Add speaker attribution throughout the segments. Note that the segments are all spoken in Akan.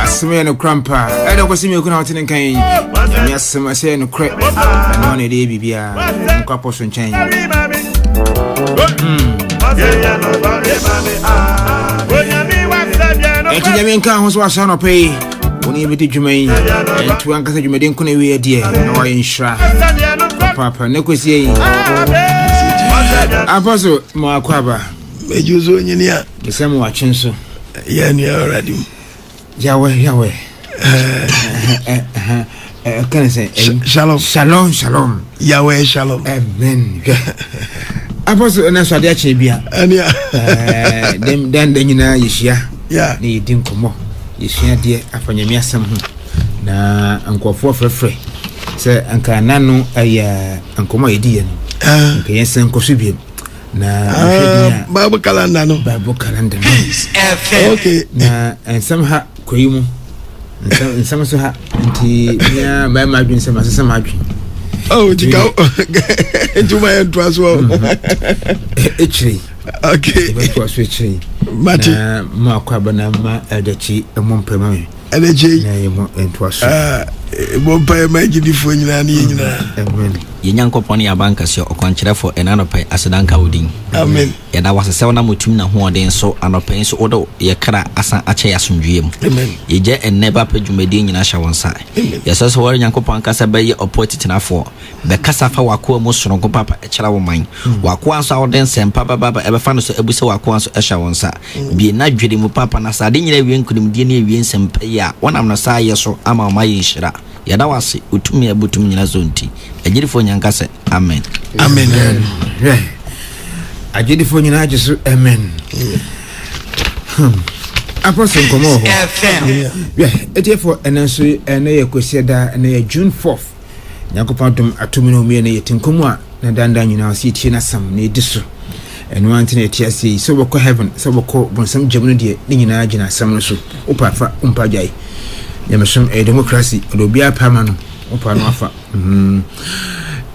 Speaker 1: Asɛm yɛ nokorɛ mpa ɛdɛ kɔsi mmiɛku na wote ne nka yi Nyame asɛm ɛsɛ yɛ nokorɛ ɛno na ɛde yɛ biribiaa nkɔ apɔ so nkyɛn. Ɛnti Nyame nka ho so wahyɛ anɔpɛ yi wo ne yɛbɛdi dwuma yi ɛnto ankasa dwumadi nko na ɛwieɛ deɛ na wayɛ nhyira papaapa ne kɔsie yi apɔ so ma wakɔ aba.
Speaker 2: Mɛgye so onyini a
Speaker 1: mesɛ ma wakye nso
Speaker 2: yɛ nua Awurade mu.
Speaker 1: Yahweh Yahweh ɛka sɛ
Speaker 2: shalom.
Speaker 1: Shalom shalom.
Speaker 2: Yahweh shalom.
Speaker 1: Amen. Hwɛ apɔ so ɛna so adeɛ akyɛ bia
Speaker 2: ɛnea
Speaker 1: dɛm dan da nyinaa yɛhyia na yɛdi nkɔmmɔ, yɛsua adeɛ afa Nyame asɛm ho na nkurɔfoɔ frɛfrɛ sɛ anka nano ɛyɛ nkɔmmɔ a yɛdiiɛ no nka yɛnsan nkɔ so biom na mehwɛ din a
Speaker 2: Bible calendar no.
Speaker 1: Bible calendar no.
Speaker 2: Okay.
Speaker 1: Na nsɛm ha kɔ yi mu nsɛm nsɛm nso ha nti mea mɛma adwene sɛ masesa m'adwene.
Speaker 2: Oh, nti ka nti woma yɛ ntoa so.
Speaker 1: Ɛkyire yi.
Speaker 2: Okay.
Speaker 1: Yɛbɛtoa so akyire yi.
Speaker 2: Mate.
Speaker 1: Na ma akɔ aba na ma ɛdakyi mmɔ mpae ma me.
Speaker 2: Ɛdakyi.
Speaker 1: Na yɛmmɔ ntoa so.
Speaker 2: Bɔ mpae ma agyidifoɔ nyinaa ne yɛn nyinaa.
Speaker 1: Amen.
Speaker 3: Yɛn Nyankopɔn ne yɛn Abankɛseɛ, Ɔkwankyerɛfoɔ, ɛnnɛ anɔpa yi, aseda nka wo din.
Speaker 2: Amen.
Speaker 3: Yɛda wo ase sɛ wonam wo tumi ne ahoɔden so anɔpa yi nso wode yɛn kra asan akyɛ yɛn asomdwoeɛ mu.
Speaker 2: Amen.
Speaker 3: Yɛgya ɛnnɛ ba pɛ dwumadie nyinaa hyɛ wo nsa.
Speaker 2: Amen.
Speaker 3: Yɛsrɛ sɛ woara Nyankopɔn ankasa bɛyɛ ɔpo atitenafoɔ. Bɛkasa fa w'akoa mu sononko papa kyerɛ wo man. W'akoa nso a wode nsɛmpa bɛba ba ɛbɛfa no so abu sɛ w'akoa nso hyɛ wo nsa. Bue n'adwene mu papa na sɛ ade nyinaa wie nkonimdie ne awie nsɛmpa yi a wonam no saa yɛ so ama wɔn ayɛ nhyira. Yɛda wo ase, wo tumi a ɛbu tumi nyinaa so nti. Agyidifoɔ nyinaa nka sɛ, Amen.
Speaker 2: Amen.
Speaker 1: Hwɛ, agyidifoɔ nyinaa gye so amen. Hmm. Apostle nkɔmɔ wɔ hɔ. Hwɛ, atiefoɔ, ɛnɛ nso ɛnɛ yɛ Kwasiada, ɛnɛ yɛ June 4th. Nyankopɔn adom ato me ne wo mmienu yɛte nkwa mu a na dandan nyinaa ɔsɛ yɛtie n'asɛm na yɛdi so. Ɛno ara nti na yɛte aseɛ yi. Sɛ wobɛkɔ heaven, sɛ wobɛkɔ bonsam gyam no deɛ, ne nyinaa gyina asɛm no so. Wopɛ afa, wompɛ agyae. Nyamesom ɛyɛ democracy, ɔde obiara pɛ ama no, wopɛ no afa. Mm.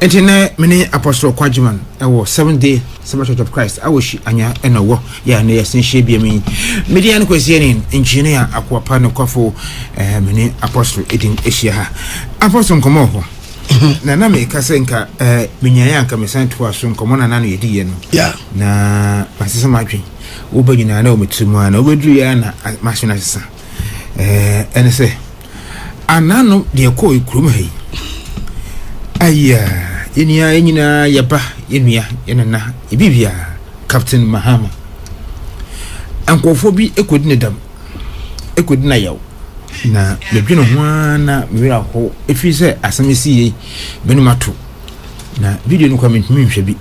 Speaker 1: Nti nɛ me ne Apostle Kwagyeman ɛwɔ Seventh Day Sabbath Church of Christ Awohyi Anya ɛna ɔwɔ yɛ a ne yɛsen hyia biam yi. Me din ne Kwasi Anin, engineer akoapa nokwafo eh, me ne Apostle edin ahyia ha. Apostle nkɔmmɔ wɔ hɔ. Na na meka sɛ nka eh, menyaeɛ a nka mesan toa so nkɔmmɔ na na no yɛdiiɛ no.
Speaker 2: Yeah.
Speaker 1: Na masesa m'adwen. Woba nyinaa na wɔ me tiri mu a na wobɛduru yɛ a na m'adwen asesa. Eh, ɛne sɛ Anano deɛ ɛkɔɔ kurom ha yi, ayi a yɛn nua yɛn nyinaa yɛba yɛn nua yɛn nana ebi bia Captain Mahama. Nkurɔfoɔ bi kɔdi ne dam, kɔdi na yaw. Na medwene ho ara na me werɛ aho ɛfiri sɛ asɛm si yei menom ato. Na video no kwa mentumi nhwɛ bi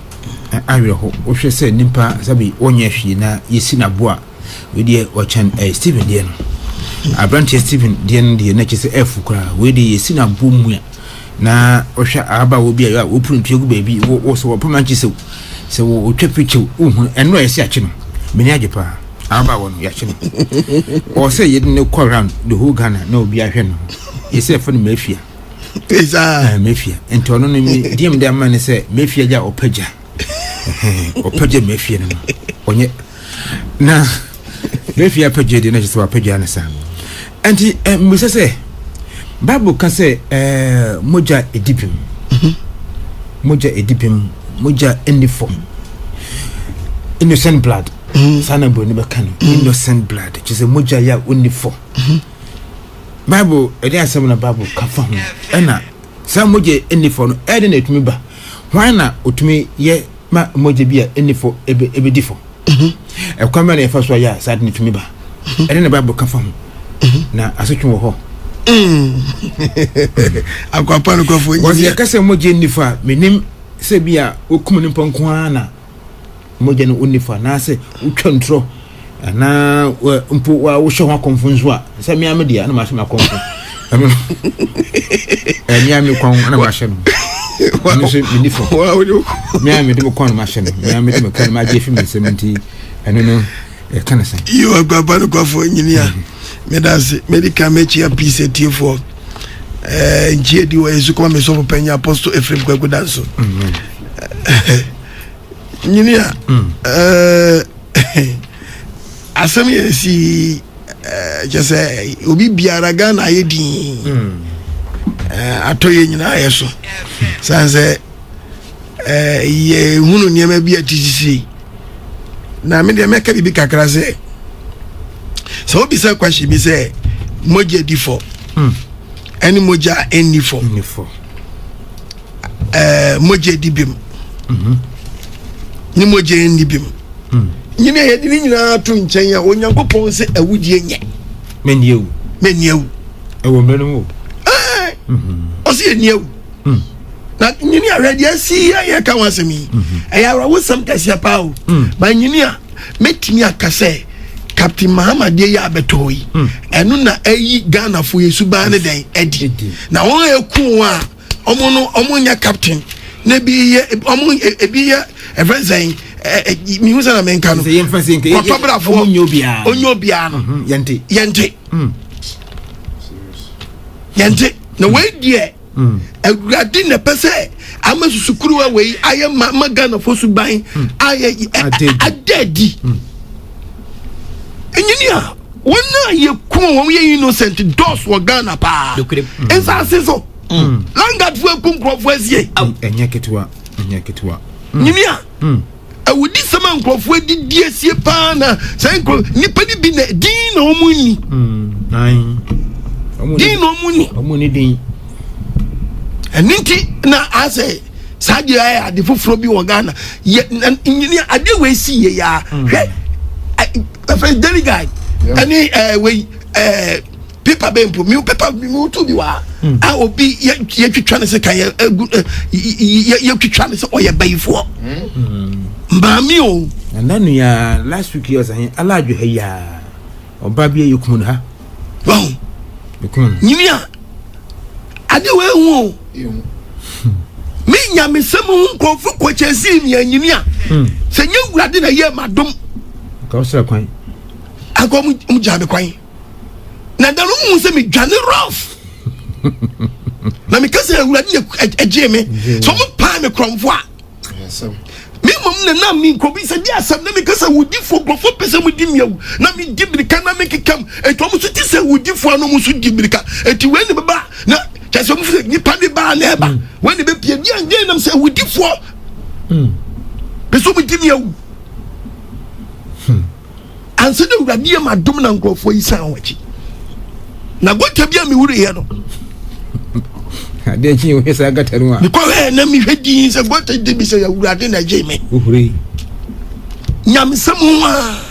Speaker 1: awerɛho. Wohwɛ sɛ nipa sɛbi wɔnyɛ hwee na yɛsi n'aboa. Wei deɛ ɔkyɛn ɛyɛ Stephen deɛ no. Aberanteɛ Stephen deɛ no deɛ na kyerɛ sɛ ɛfu koraa. Wei deɛ yɛsi no aboɔ mu a na ɔhwɛ ababaawa bi a wɔpuru ntua gu baabi wɔ wɔ sɛ wɔpam ankye sɛ sɛ wɔtwa picture wohu ɛno a yɛsi akye no. M'ani agye paa. Ababaawa no yɛakye no. Ɔwɔ sɛ yɛde no kɔ round the whole Ghana na obi ahwɛ no. Yɛsɛ yɛfrɛ no Mafia.
Speaker 2: Saa.
Speaker 1: Mafia. Nti ɔno no me deɛ mede ama ne sɛ Mafia gya ɔpɛ gya. Ɔpɛ gya Mafia no no. Ɔnyɛ na mefi apɛgye deɛ na kyerɛ sɛ wapɛgye ne saa nti eh, mbisa sɛ Bible ka sɛ eh, mogya ɛdi bem mhm. mogya ɛdi bem mogya ɛnni fam innocent blood mm. saa na buroni bɛka no mm. innocent blood kyerɛ sɛ mogya yɛ a ɔnni fam mhm. Bible ɛde asɛm na Bible ka fa ho ɛna saa mogya ɛnni fam no ɛde na ɛtumi ba hwan na ɔtumi yɛ ma mogya bi a ɛnni fɔ ɛbɛdi fɔ. Ɛkwan bɛn na yɛfa so ayɛ a saa ade no tumi ba? Ɛne na Bible ka fa ho. Na asotwe wɔ hɔ.
Speaker 2: Akwapa no kɔfo
Speaker 1: nyini. Wɔsɛ yɛka sɛ mogya nni fɔ a, menim sɛ bi a wokum nipa nko ara na mogya no ɔnni fɔ anaasɛ wotwa ntorɔ anaa mpo wohyɛ ho akɔmfo nso a sɛ mea me deɛ na mahyɛ me akɔmfo ɛno mea me kɔn na mahyɛ no ɛno nso menni fɔ mea mede me kɔn na mahyɛ no mea mede me kɔn na magye fi me nsam nti ɛno no ɛka ne sɛn.
Speaker 2: Yo aguaba no kwafoɔ nyini a meda ase mede ka mɛkyia peace atiefoɔ nkyia di wɔ yɛsu kɔma me sɔfo panyin Apostle Ephraim Kwaku Danso. Nyini a asɛm yɛ si kyɛ sɛ obi biara Ghana ayɛ din atɔ yɛ nyinaa yɛ so sane sɛ yɛhunu nneɛma bi a ti sisi na me deɛ mɛka biribi kakra sɛ sɛ wobisa question bi sɛ mogya di fɔ ɛne mogya ɛnni fɔ mogya di bem ne mogya ɛnni bem nyine a yɛde ne nyinaa to nkyɛn a Onyankopɔn sɛ awudie nyɛ
Speaker 1: mɛnni awu
Speaker 2: mɛnni awu
Speaker 1: ɛwɔ mmerɛ no mu
Speaker 2: ɔsɛ yɛnni awu na nyini a hwɛ deɛ asi a yɛka ho asɛm yi ɛyɛ awerɛhosɛm kɛseɛ paa o ba nyini a mɛtumi aka sɛ Captain Mahama deɛ yɛ abɛtɔ yi ɛno na ɛyi Ghanafoɔ yɛ suban ne dɛn adi na wɔn a ɛku wɔn a ɔmo no ɔmo nyɛ captain na ebi yɛ ɔmo ebi yɛ ɛfɛn sɛn ɛ mihu sɛ na menka no kɔtɔbrafoɔ onye obiara no
Speaker 1: yɛnte
Speaker 2: yɛnte yɛnte na wei deɛ Awurade na ɛpɛ sɛ ama susukuruwa wei ayɛ ma ma Ghanafoɔ suban ayɛ ada adi. Ɛnyini a wɔn a yɛku wɔn yɛ innocent dɔs wɔ Ghana paa nsaase so landguardfoɔ aku nkurɔfoɔ asie.
Speaker 1: Ɛnyɛ ketewa, ɛnyɛ ketewa.
Speaker 2: Nyini a awudisɛm a nkurɔfoɔ adidi asie paa na saa nkurɔfoɔ nnipa no bi na din na wɔn nni. Din na wɔn nni.
Speaker 1: Wɔn nni din.
Speaker 2: Ɛno nti na asɛ saa deɛ ayɛ ade foforɔ bi wɔ Ghana yɛ na nyini adeɛ wei si yɛ yaa hwɛ ɛfɛ Daily Guide ɛne ɛɛ wei ɛɛ. Paper bɛn mpo mi paper mi tu bi wɔ ha hmm. a obi yɛ yɛtwitwa ne sɛ kan yɛ egu yɛ yɛtwitwa ne sɛ ɔyɛ bayifoɔ hmm. maame o.
Speaker 1: Nana nua last week yɛ ɔsàn alaadwo ha yaa ɔba bi yɛ kun ha.
Speaker 2: Wɔn nyini a ade wɔ ehu o mi nyamesɛm ho nkurɔfo kɔkyɛ si mi anyini a hmm. sɛ nye wurade na yɛ ma dom.
Speaker 1: Nka ɔsrɛ kwan.
Speaker 2: Akɔ mu gya mi kwan. Na da no wohu sɛ medwane rough na meka sɛ Awurade na ɛgyee me sɛ ɔmo paa me korɔmfo a me mmom na na me nkurɔfo sɛ di asɛm na meka sɛ wodifo nkurɔfo pɛ sɛ modi me awu na medi mirika na mekekam enti ɔmo nso te sɛ wodifo a na ɔmo nso di mirika enti wei ne bɛba na kyɛ sɛ ɔmo sɛ nipa ne baa na ɛba mm. wei ne bɛpie bi andeɛ nam sɛ wodifoɔ mm. pɛ sɛ ɔmo di me awu hmm. Ansa na Awurade yɛ m'adom na nkurɔfoɔ yi san wɔn akyi. Na gɔta bi a mewureɛ no.
Speaker 1: Adeɛ kyi wohwɛ saa gɔta no a.
Speaker 2: Mekɔhwɛ na mehwɛ din sɛ gɔta di bi sɛ Awurade na ɛgye me.
Speaker 1: Wohurei.
Speaker 2: Nyamesɛm ho a.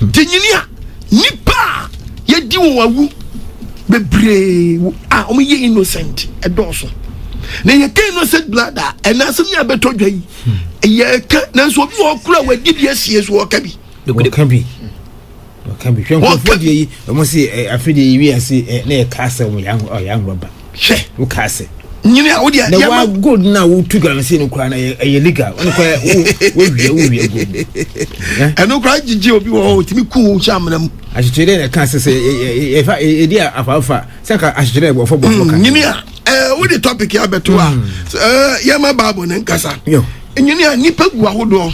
Speaker 2: Nti nyini a nipa a yɛdi wɔn awu bebree a wɔyɛ innocent ɛdɔɔso. Na yɛka innocent blood a ɛna asɛm yi abɛtɔ dwa yi. Yɛka nanso obi wɔ kura wadi bi asie so ɔka bi.
Speaker 1: Ɔka bi. Ɔka bi. Hwɛ nkurɔfoɔ deɛ yi wɔn se afe deɛ yi wi ase na yɛ kaa sɛ wɔn yɛ ahorɔ ba.
Speaker 2: Hwɛ.
Speaker 1: Wo kaa sɛ.
Speaker 2: Nyini a wodeɛ.
Speaker 1: Na wa gold na wotu galamsey no koraa na ɛyɛ legal ɔno koraa wo wawia wowia gold.
Speaker 2: Ɛno koraa gyegye obi wɔ hɔ otumi ku wo hyɛ amena mu.
Speaker 1: Ahyekyere dɛ na ɛka sɛ sɛ yɛfa yɛdi afaafa sɛ nka ahyekyere dɛ wɔfɔ bɔfɔ ka.
Speaker 2: Nyini a ɛɛ wode topic yɛ abɛto a ɛɛ yɛma Bible ne nkasa. Nyini a nipa gu ahodoɔ.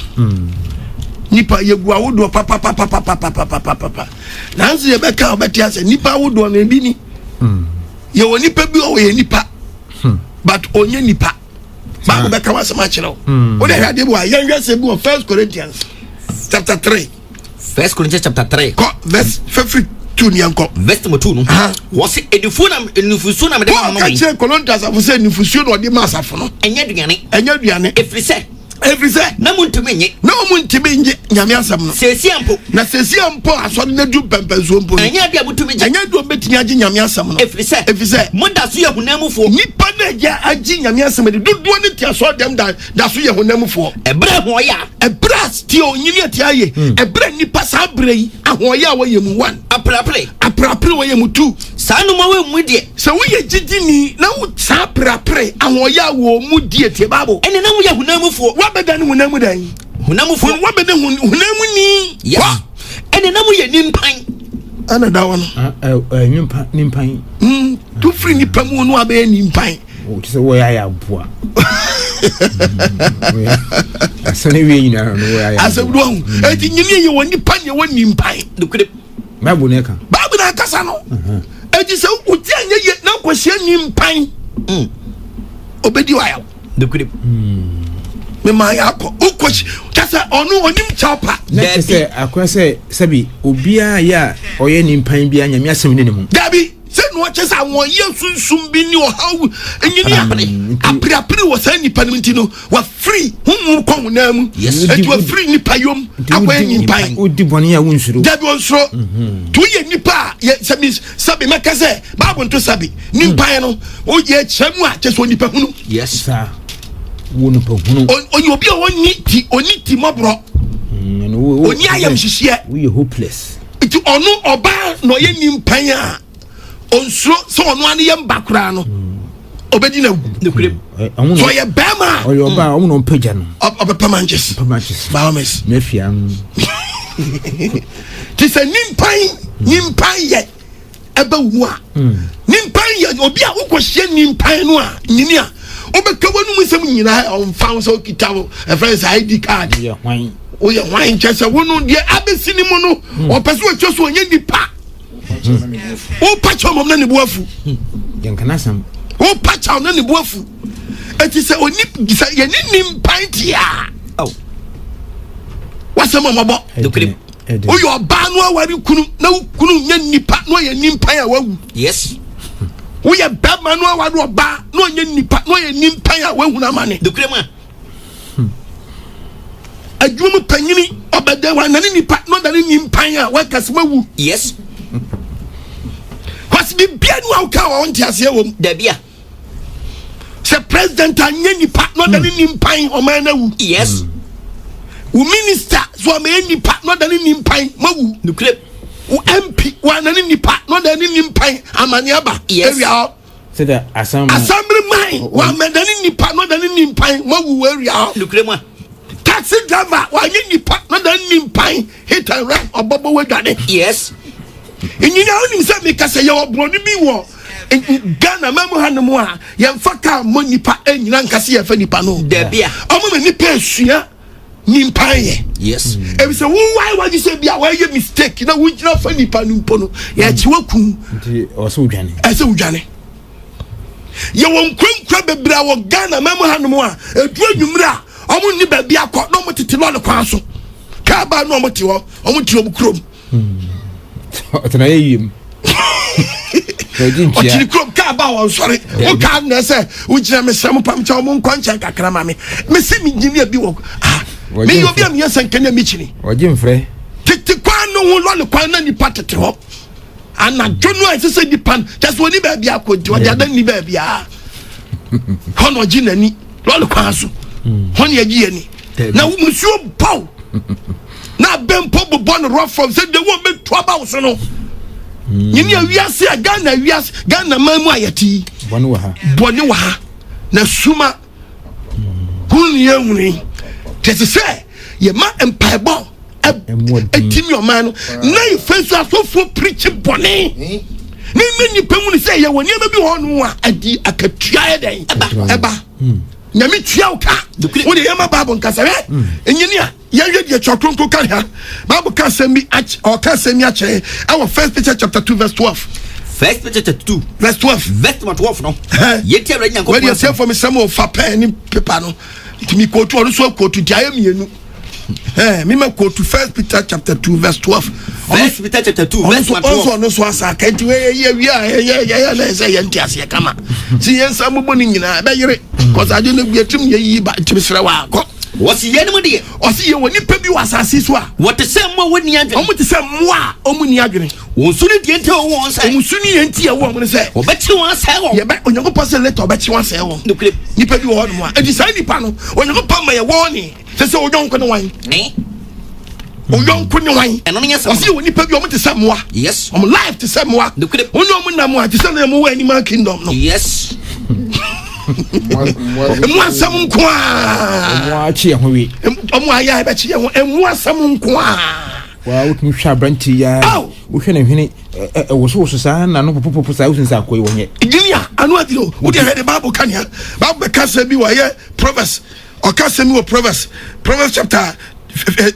Speaker 2: Nipa yɛ gu ahodoɔ papapapapapapapapa. Nanso yɛbɛka a ɔbɛte asɛ nipa ahodoɔ no ebi ni. Yɛwɔ nipa bi a ɔyɛ nipa but ɔnyɛ nipa. Bible bɛka w'asɛm akyerɛ wo. Wode hwɛ adeɛ bi wɔ a yɛnhwɛ sɛ bi wɔ First Corinthians chapter 3.
Speaker 3: First Corinthians chapter 3.
Speaker 2: Kɔ verse fɛfiri 2 ni yɛnkɔ.
Speaker 3: Verse number 2 no. Wɔsi edifuo na nufusuo na mede ma
Speaker 2: mo. Paul ka kyerɛ Korinto asafo sɛ nufusuo na ɔde ma asafo no.
Speaker 3: Ɛnyɛ aduane.
Speaker 2: Ɛnyɛ aduane.
Speaker 3: Efiri sɛ.
Speaker 2: Efiri sɛ.
Speaker 3: Na mo ntumi nye.
Speaker 2: Na wɔn ntumi nye Nyame asɛm no.
Speaker 3: Seesia mpo.
Speaker 2: Na seesia mpo asɔre na du mpɛmpɛnsuo mpo no.
Speaker 3: Ɛnyɛ adeɛ a motumi gye.
Speaker 2: Ɛnyɛ adeɛ a wɔbɛtumi agye Nyame asɛm no.
Speaker 3: Efiri sɛ.
Speaker 2: Efiri sɛ.
Speaker 3: Mo da so yɛ honam mufoɔ.
Speaker 2: Nipa na ɛyɛ agye Nyame asɛm de dodoɔ ne te asɔre dɛm da da so yɛ honam mufoɔ.
Speaker 3: Ɛbrɛ ho ɔyɛ a.
Speaker 2: Ɛbrɛ a tie onyini ɛte ayɛ. Ɛbrɛ nipa saa brɛ yi ahoɔyɛ a wɔyɛ mu one.
Speaker 3: Aprapre.
Speaker 2: Aprapre wɔyɛ mu two.
Speaker 3: Saa nnoma wɔ mu deɛ.
Speaker 2: Sɛ woyɛ gyidini na wo saa aprapre ahoɔyɛ a wɔ mu die tie Bible.
Speaker 3: Ɛne na woyɛ honam mufoɔ.
Speaker 2: Wabɛda ne honam mu dan.
Speaker 3: Honam mufoɔ.
Speaker 2: Wabɛda honam mu ni.
Speaker 3: Yes. Ɛne na woyɛ nimpan.
Speaker 2: Ɛna da hɔ no.
Speaker 1: Nimpan nimpan.
Speaker 2: Tu firi nipa mu no abɛyɛ nimpan.
Speaker 1: O ti sɛ wɔyɛ ayɛ aboa. Asɛm no wie nyinaa no wɔyɛ.
Speaker 2: Asɛm no ahu. Eti nyini yɛ wɔ nipa nyɛ wɔ nimpan.
Speaker 3: Nokorɛ.
Speaker 1: Bible na ɛka.
Speaker 2: Bible na akasa no. Eti sɛ woti anyɛ yie na nkɔhyia nimpan. Obedi wa yaw.
Speaker 3: Nokorɛ.
Speaker 2: Mema yɛ akɔ. Wokɔhyia kyɛ sɛ ɔno onim kyɛw pa.
Speaker 1: Na kyɛ sɛ akɔyɛ sɛ sɛbi obiara yɛ a ɔyɛ nimpan biara Nyame asɛm ne ne mu.
Speaker 2: Dabi. Sɛ na ɔkyɛ sɛ ahoɔyɛ sunsum bi ne ɔhaw nyini a apereapere wɔ saa nipa no nti no, wafiri honhom kɔ honam mu. Enti wafiri nipa yom akɔyɛ nyimpan.
Speaker 1: Wodi bɔne a wonsuro.
Speaker 2: Dabi onsuro. Nti woyɛ nipa a yɛ sɛbi sɛbi mɛka sɛ Bible nto sɛbi nimpan no woyɛ kyerɛ mu a kyɛ sɛ onipa hunu.
Speaker 3: Yes.
Speaker 1: Saa wo nipa hunu.
Speaker 2: Ɔyɛ obi a ɔnni ti ɔnni ti mɔborɔ. Ɔnni ayamhyehyeɛ.
Speaker 1: Woyɛ hopeless.
Speaker 2: Nti ɔno ɔbaa na ɔyɛ nimpan a ɔnsuro sɛ ɔno ano yɛ mba koraa no ɔbɛdi na wu. Sɛ ɔyɛ bɛrima a
Speaker 1: ɔyɛ ɔbaa ɔmo na ɔmpagya no
Speaker 2: ɔbɛpɛ manches bahamas
Speaker 1: mafia no.
Speaker 2: Te sɛ nimpan nimpan yɛ ɛbɛ wo mu a nimpan yɛ obi a wokɔhyia nimpan no a nyini a wobɛka w'anum nsɛm nyinaa ɔmfa wo sɛ wokita wo ɛfrɛ sɛ ID card woyɛ hwan kyɛ sɛ wo no deɛ abɛsi ne mu no ɔpɛ sɛ wɔtwa so ɔnyɛ nipa wopa kyɛw mɔm na ne bo afu wopa kyɛw na ne bo afu ɛti sɛ ɔni sɛ yɛne nimpan te a wasɛm ɔmɔbɔ woyɛ ɔbaa no aware kunu na wo kunu nyɛ nipa na ɔyɛ nimpan a wawu.
Speaker 3: Yes.
Speaker 2: Woyɛ bɛrima no aware ɔbaa na ɔnyɛ nipa na ɔyɛ nimpan a wahunu amane.
Speaker 3: Nokorɛ mu a.
Speaker 2: Adwuma mu panyini ɔbɛdɛ wanane nipa na ɔdane nimpan a wakasi wawu.
Speaker 3: Yes.
Speaker 2: Kwasi bibia ni wa woka wa wonte aseɛ wɔ mu.
Speaker 3: Dabi a.
Speaker 2: Sɛ president anyɛ nipa na ɔda ne nimpan ɔman no awu.
Speaker 3: Yes.
Speaker 2: Wo minister so ɔmɛyɛ nipa na ɔda ne nimpan mawu.
Speaker 3: Nukurem.
Speaker 2: Wo MP wanane nipa na ɔda ne nimpan amane aba.
Speaker 3: Yes.
Speaker 2: Area hɔ.
Speaker 1: Sɛdeɛ asam.
Speaker 2: Assembly man wamɛda ne nipa na ɔda ne nimpan mawu wɔ area hɔ.
Speaker 3: Nukurem a.
Speaker 2: Taxi driver wanyɛ nipa na ɔda ne nimpan hit and run ɔbɔbɔ wadwane.
Speaker 3: Yes.
Speaker 2: Nyina wonim sɛ meka sɛ yɛwɔ borɔno bi wɔ Ghana ma mu hanom a yɛmfa kaa mmɔ nipa nyina nka sɛ yɛfa nipa no.
Speaker 3: Dabi a.
Speaker 2: Ɔmo ma nipa esua nimpa yɛ.
Speaker 3: Yes.
Speaker 2: Ebi sɛ wowae wagye sɛ bi a wɔayɛ mistake na wogyina fa nipa no mpo no yɛkye wakum.
Speaker 1: Nti ɔsɛ wodwane.
Speaker 2: Ɛsɛ wodwane. Yɛwɔ nkurakura bebree a wɔ Ghana ma mu hanom a edu anwummere a ɔmo nni baabi akɔ na ɔmo tete lɔre kwan so. Kaa baa na ɔmo te hɔ, ɔmo te ɔmo kurom.
Speaker 1: Ɔtena yɛ yie mu.
Speaker 2: Ɔkyiri kurom kaa ba wɔn sɔre. Wo kaa na sɛ wogyina me srɛ mo pam kyɛw mo nkɔ nkyɛn kakra ma me. Me se me gyini bi wɔ ah. Me yɛ obi a meyɛ sɛ nkɛnɛ me kyini.
Speaker 1: Ɔgye mfrɛ.
Speaker 2: Tete kwan no ho lɔre kwan na nipa tete hɔ. Anadwo no a ɛsɛ sɛ nipa no kyɛ sɛ ɔni baabi akɔ nti ɔde ada ni baabi a. Hɔ na ɔgye n'ani lɔre kwan so. Hɔ na yɛgye yɛni. Na musuo bɔw. Na abɛ mpo bobɔ no rough from sɛ de wɔn bɛtu aba wo so no. Nyini awiase a Ghana awiase Ghana man mu a yɛte yi.
Speaker 1: Bɔne wɔ ha.
Speaker 2: Bɔne wɔ ha. Na suma hunu ne yɛn hunu yi. Te sɛ yɛma mpaebɔ ɛtimi ɔman no na yɛfɛ nso asɔfoɔ pirikyi bɔne ne ne nnipa mu no sɛ yɛwɔ nneɛma bi hɔ no a adi akatua yɛ dɛn ɛba nyame tua wo ka wode yɛma bible nkasa hwɛ ɛnyini a yɛhwɛ deɛ twerɛ kronkron ka ha bible ka asɛm bi ɔka asɛm bi akyerɛ ɛwɔ First Peter chapter 2 verse 12.
Speaker 3: First Peter chapter 2
Speaker 2: verse 12.
Speaker 3: Verse number 12 no. Yɛti awurade Nyankopɔn.
Speaker 2: Wɔde ɛsɛ fam sɛm ɔfa pɛn ne pepa no nti mi kootu ɔno so kootu nti ayɛ mmienu. Mi ma kootu First Peter chapter 2 verse 12.
Speaker 3: First Peter chapter 2 verse 12.
Speaker 2: Ɔnso ɔno so asa aka nti wɔyɛ yɛ wia yɛ yɛ yɛ yɛ sɛ yɛn ti aseɛ kama. Si yɛn nsa bobɔ ne nyinaa ɛbɛyere. Kɔsa adi no bi etim yɛ yiyi ba nti mesrɛ wa kɔ.
Speaker 3: Wɔsi yɛn mu deɛ.
Speaker 2: Ɔsi yɛ wɔ nipa bi wɔ asase so a.
Speaker 3: Wɔte sɛ mmoa wɔnni adwene.
Speaker 2: Wɔn te sɛ mmoa a wɔn nni adwene.
Speaker 3: Wɔn su ne deɛ nti a wɔwɔ wɔn sɛ.
Speaker 2: Wɔn su ne deɛ nti a wɔwɔ wɔn sɛ.
Speaker 3: Wɔbɛkye wɔn asɛe wɔn.
Speaker 2: Yɛbɛ Onyankopɔn sɛ later ɔbɛkye wɔn asɛe wɔn.
Speaker 3: Nokorɛ.
Speaker 2: Nipa bi wɔ hɔ nom a eti saa nipa no Onyankopɔn ma yɛ wɔn ne sɛ sɛ onyɔnko ne wan. Onyɔnko ne wan.
Speaker 3: Ɛno ne nyɛ sɛ.
Speaker 2: Ɔsi yɛ wɔ nipa bi wɔn te sɛ mmoa.
Speaker 3: Yes.
Speaker 2: Wɔn life te sɛ mmoa.
Speaker 3: Nokorɛ.
Speaker 2: Wɔn ne wɔn nam a te sɛ ne wɔn wɔ animal kingdom no.
Speaker 3: Yes.
Speaker 2: Mmoa asɛm nko a.
Speaker 1: Mmoa akyi yɛn ho wi.
Speaker 2: Ɔmo ayɛ a ɛbɛkye yɛn ho mmoa asɛm nko a.
Speaker 1: Waa wotumi hwɛ aberante yi ara. Wohwɛ ne hwene ɛwosowoso saa na no popopopo saa wosun sɛ akɔyi wɔnyɛ.
Speaker 2: Junior. Ano adi o. Wode hwɛ de Bible ka nea Bible bɛka sɛ bi wɔ ɛyɛ Proverbs. Ɔka sɛ mi wɔ Proverbs. Proverbs chapter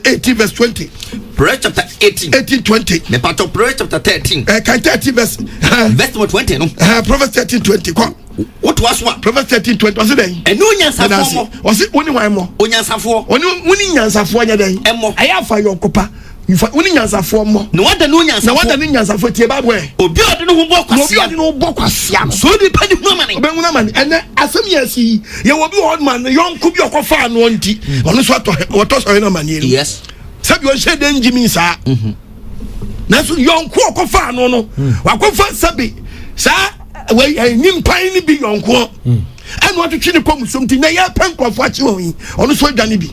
Speaker 2: 18 verse 20.
Speaker 3: Proverbs chapter 18.
Speaker 2: 18 20.
Speaker 3: Mepatɔ Proverbs chapter 13.
Speaker 2: Kan 13 verse.
Speaker 3: Verse number 20 no.
Speaker 2: Proverbs 13 20 kɔ.
Speaker 3: Wotoa so a.
Speaker 2: Proverbs 13 20 ɔsi dɛn.
Speaker 3: Ɛne onyansafoɔ mɔ.
Speaker 2: Ɔsi wo ne hwan mɔ.
Speaker 3: Onyansafoɔ.
Speaker 2: Ɔne wo ne nyansafoɔ nyɛ dɛn.
Speaker 3: Ɛmɔ.
Speaker 2: Ɛyɛ afa yɔnkopa. Wo ne nyansafoɔ mmɔ.
Speaker 3: Na wada ne onyansafoɔ.
Speaker 2: Na wada ne nyansafoɔ tie Bible ɛ.
Speaker 3: Obi a ɔde ne ho bɔ kwasia.
Speaker 2: Na obi a ɔde ne ho bɔ kwasia no.
Speaker 3: So nipa ne hunu amane.
Speaker 2: Ɔbɛhunu amane. Ɛnɛ asɛm yɛ asi yi. Yɛwɔ bi wɔ hɔ ma ne yɔnko bi ɔkɔfa ano nti. Ɔno nso atɔ wɔtɔ sɔre no amaneɛ no.
Speaker 3: Yes.
Speaker 2: Sɛbi ɔnhyɛ dɛ ngyimi saa. Nanso yɔnko ɔkɔfa ano no. Wakɔfa sɛbi saa wei nimpan no bi yɔnkoɔ. Ɛna ɔtwetwe ne kɔ musuom nti na yɛpɛ nkurɔfoɔ akye wɔn yi. Ɔno nso adwane bi.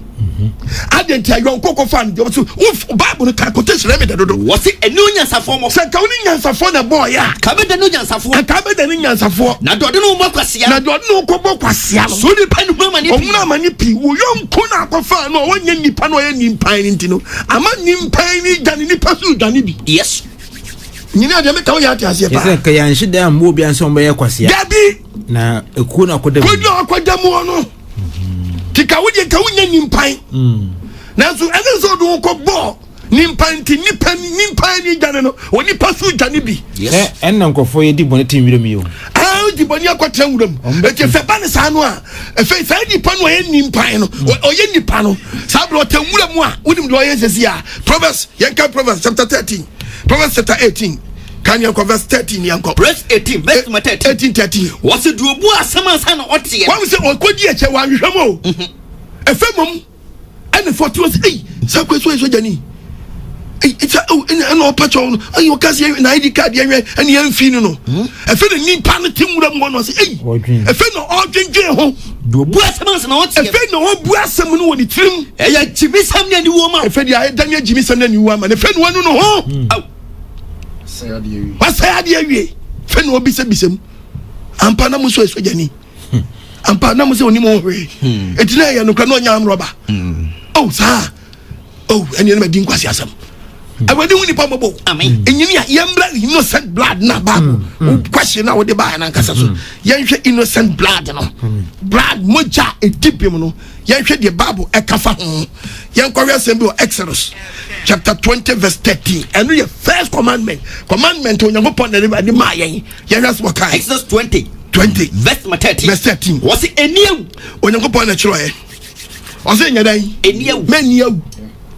Speaker 2: Adi nti ayɔnko kɔfa no deɛ ɔso Bible no ka quotation ɛmi dɛ dodo.
Speaker 3: Wɔsi ɛni onyansafoɔ mɔ.
Speaker 2: Sɛ nka wo ne nyansafoɔ na ɛbɔɔ yɛ a.
Speaker 3: Ka bɛ da ne onyansafoɔ.
Speaker 2: Nka bɛ da ne nyansafoɔ.
Speaker 3: Na deɛ ɔde ne ho bɔ kwasia.
Speaker 2: Na deɛ ɔde ne ho kɔbɔ kwasia no.
Speaker 3: So nipa ne hunu amane pii.
Speaker 2: Ɔhunu amane pii. Wo yɔnko na akɔfa no a wɔnyɛ nipa na ɔyɛ nimpan no nti no ama nimpan no dwane nipa so dwane bi.
Speaker 3: Yes.
Speaker 2: Nyina deɛ meka woyɛ ate aseɛ paa.
Speaker 1: Yɛsɛ nka yɛanhye da ammɔ obi ansa wɔbɛyɛ kwasia.
Speaker 2: Dabi.
Speaker 1: Na ekuo na akɔda mu.
Speaker 2: Kuo na akɔda mu no. Tika wo deɛ nka wonya nimpan. Nanso ɛne sɛ ɔde wo kɔ bɔɔ nimpan nti nipa nimpan ni dwane no onipa so dwane bi.
Speaker 3: Yes.
Speaker 1: Ɛnna nkurɔfoɔ yɛ di bɔne te nwura mu yi o.
Speaker 2: Aa di bɔne akɔtena nwura mu. Eti fɛ ba ne saa no a ɛfɛ saa nipa no ɔyɛ nimpan no ɔyɛ nipa no saa bere ɔtɛ nwura mu a wonim deɛ ɔyɛ sɛsi a Proverbs yɛnka Proverbs chapter 13 Proverbs chapter 18 kan yɛnkɔ verse 13 yɛnkɔ.
Speaker 3: Proverbs 18 verse number 13.
Speaker 2: 18 13.
Speaker 3: Wɔsi deɛ obu asɛm ansa na ɔteɛ.
Speaker 2: Wɔn sɛ ɔkɔdi ɛkyɛ wɔanhwehwɛ mu o. Ɛfɛ mom ɛna fɔ tí wọ́n sɛ ɛyi sakwe so yɛ sogyani ɛyi ɛsɛ ɛwɔ ɛna ɛna ɔpa kyɛw no ɛyi ɔka sɛ na ID card yɛn hwɛ ɛna yɛn fi no no ɛfɛ na nipa no ti nwura mu hɔ no ɔsɛ ɛyi ɛfɛ na ɔdwendwen ho.
Speaker 3: Deɛ obu asɛm ansa na ɔteɛ.
Speaker 2: Ɛfɛ na ɔbu asɛm no wɔ ne tirim.
Speaker 3: Ɛyɛ gyimisɛm ne aniwuo ma.
Speaker 2: Ɛfɛ deɛ ayɛ dan yɛ gyimisɛm ne aniwuo ama na ɛfɛ na wanu no ho. Wasɛe adeɛ awie. Fɛ na ɔbisabisa mu ampa na mo so yɛ sogyani. Ampa na mo sɛ onim ho hwee. Eti na ɛyɛ nokora na ɔnyɛ amrɔba. Oh saa. Oh ɛne ɛna ma di nkwasi asɛm. Awurade hu nipa mmɔbɔ.
Speaker 3: Amen.
Speaker 2: Enyini a yɛmbra innocent blood na Bible. Wo question na wode baa na ankasa so. Yɛnhwɛ innocent blood no. Blood mogya edi bem no. Yɛnhwɛ deɛ Bible ɛka fa ho. Yɛnkɔhwɛ asɛm bi wɔ Exodus chapter 20 verse 13. Ɛno yɛ first commandment. Commandment Onyankopɔn na ɛde maa yɛn. Yɛhwɛ asɛm ɔkae.
Speaker 3: Exodus 20.
Speaker 2: 20
Speaker 3: verse number 13.
Speaker 2: Verse 13.
Speaker 3: Wɔsi eni ewu.
Speaker 2: Onyankopɔn na ɛkyerɛɛ. Ɔsɛ nyɛ dɛn?
Speaker 3: Eni ewu.
Speaker 2: Mɛni ewu.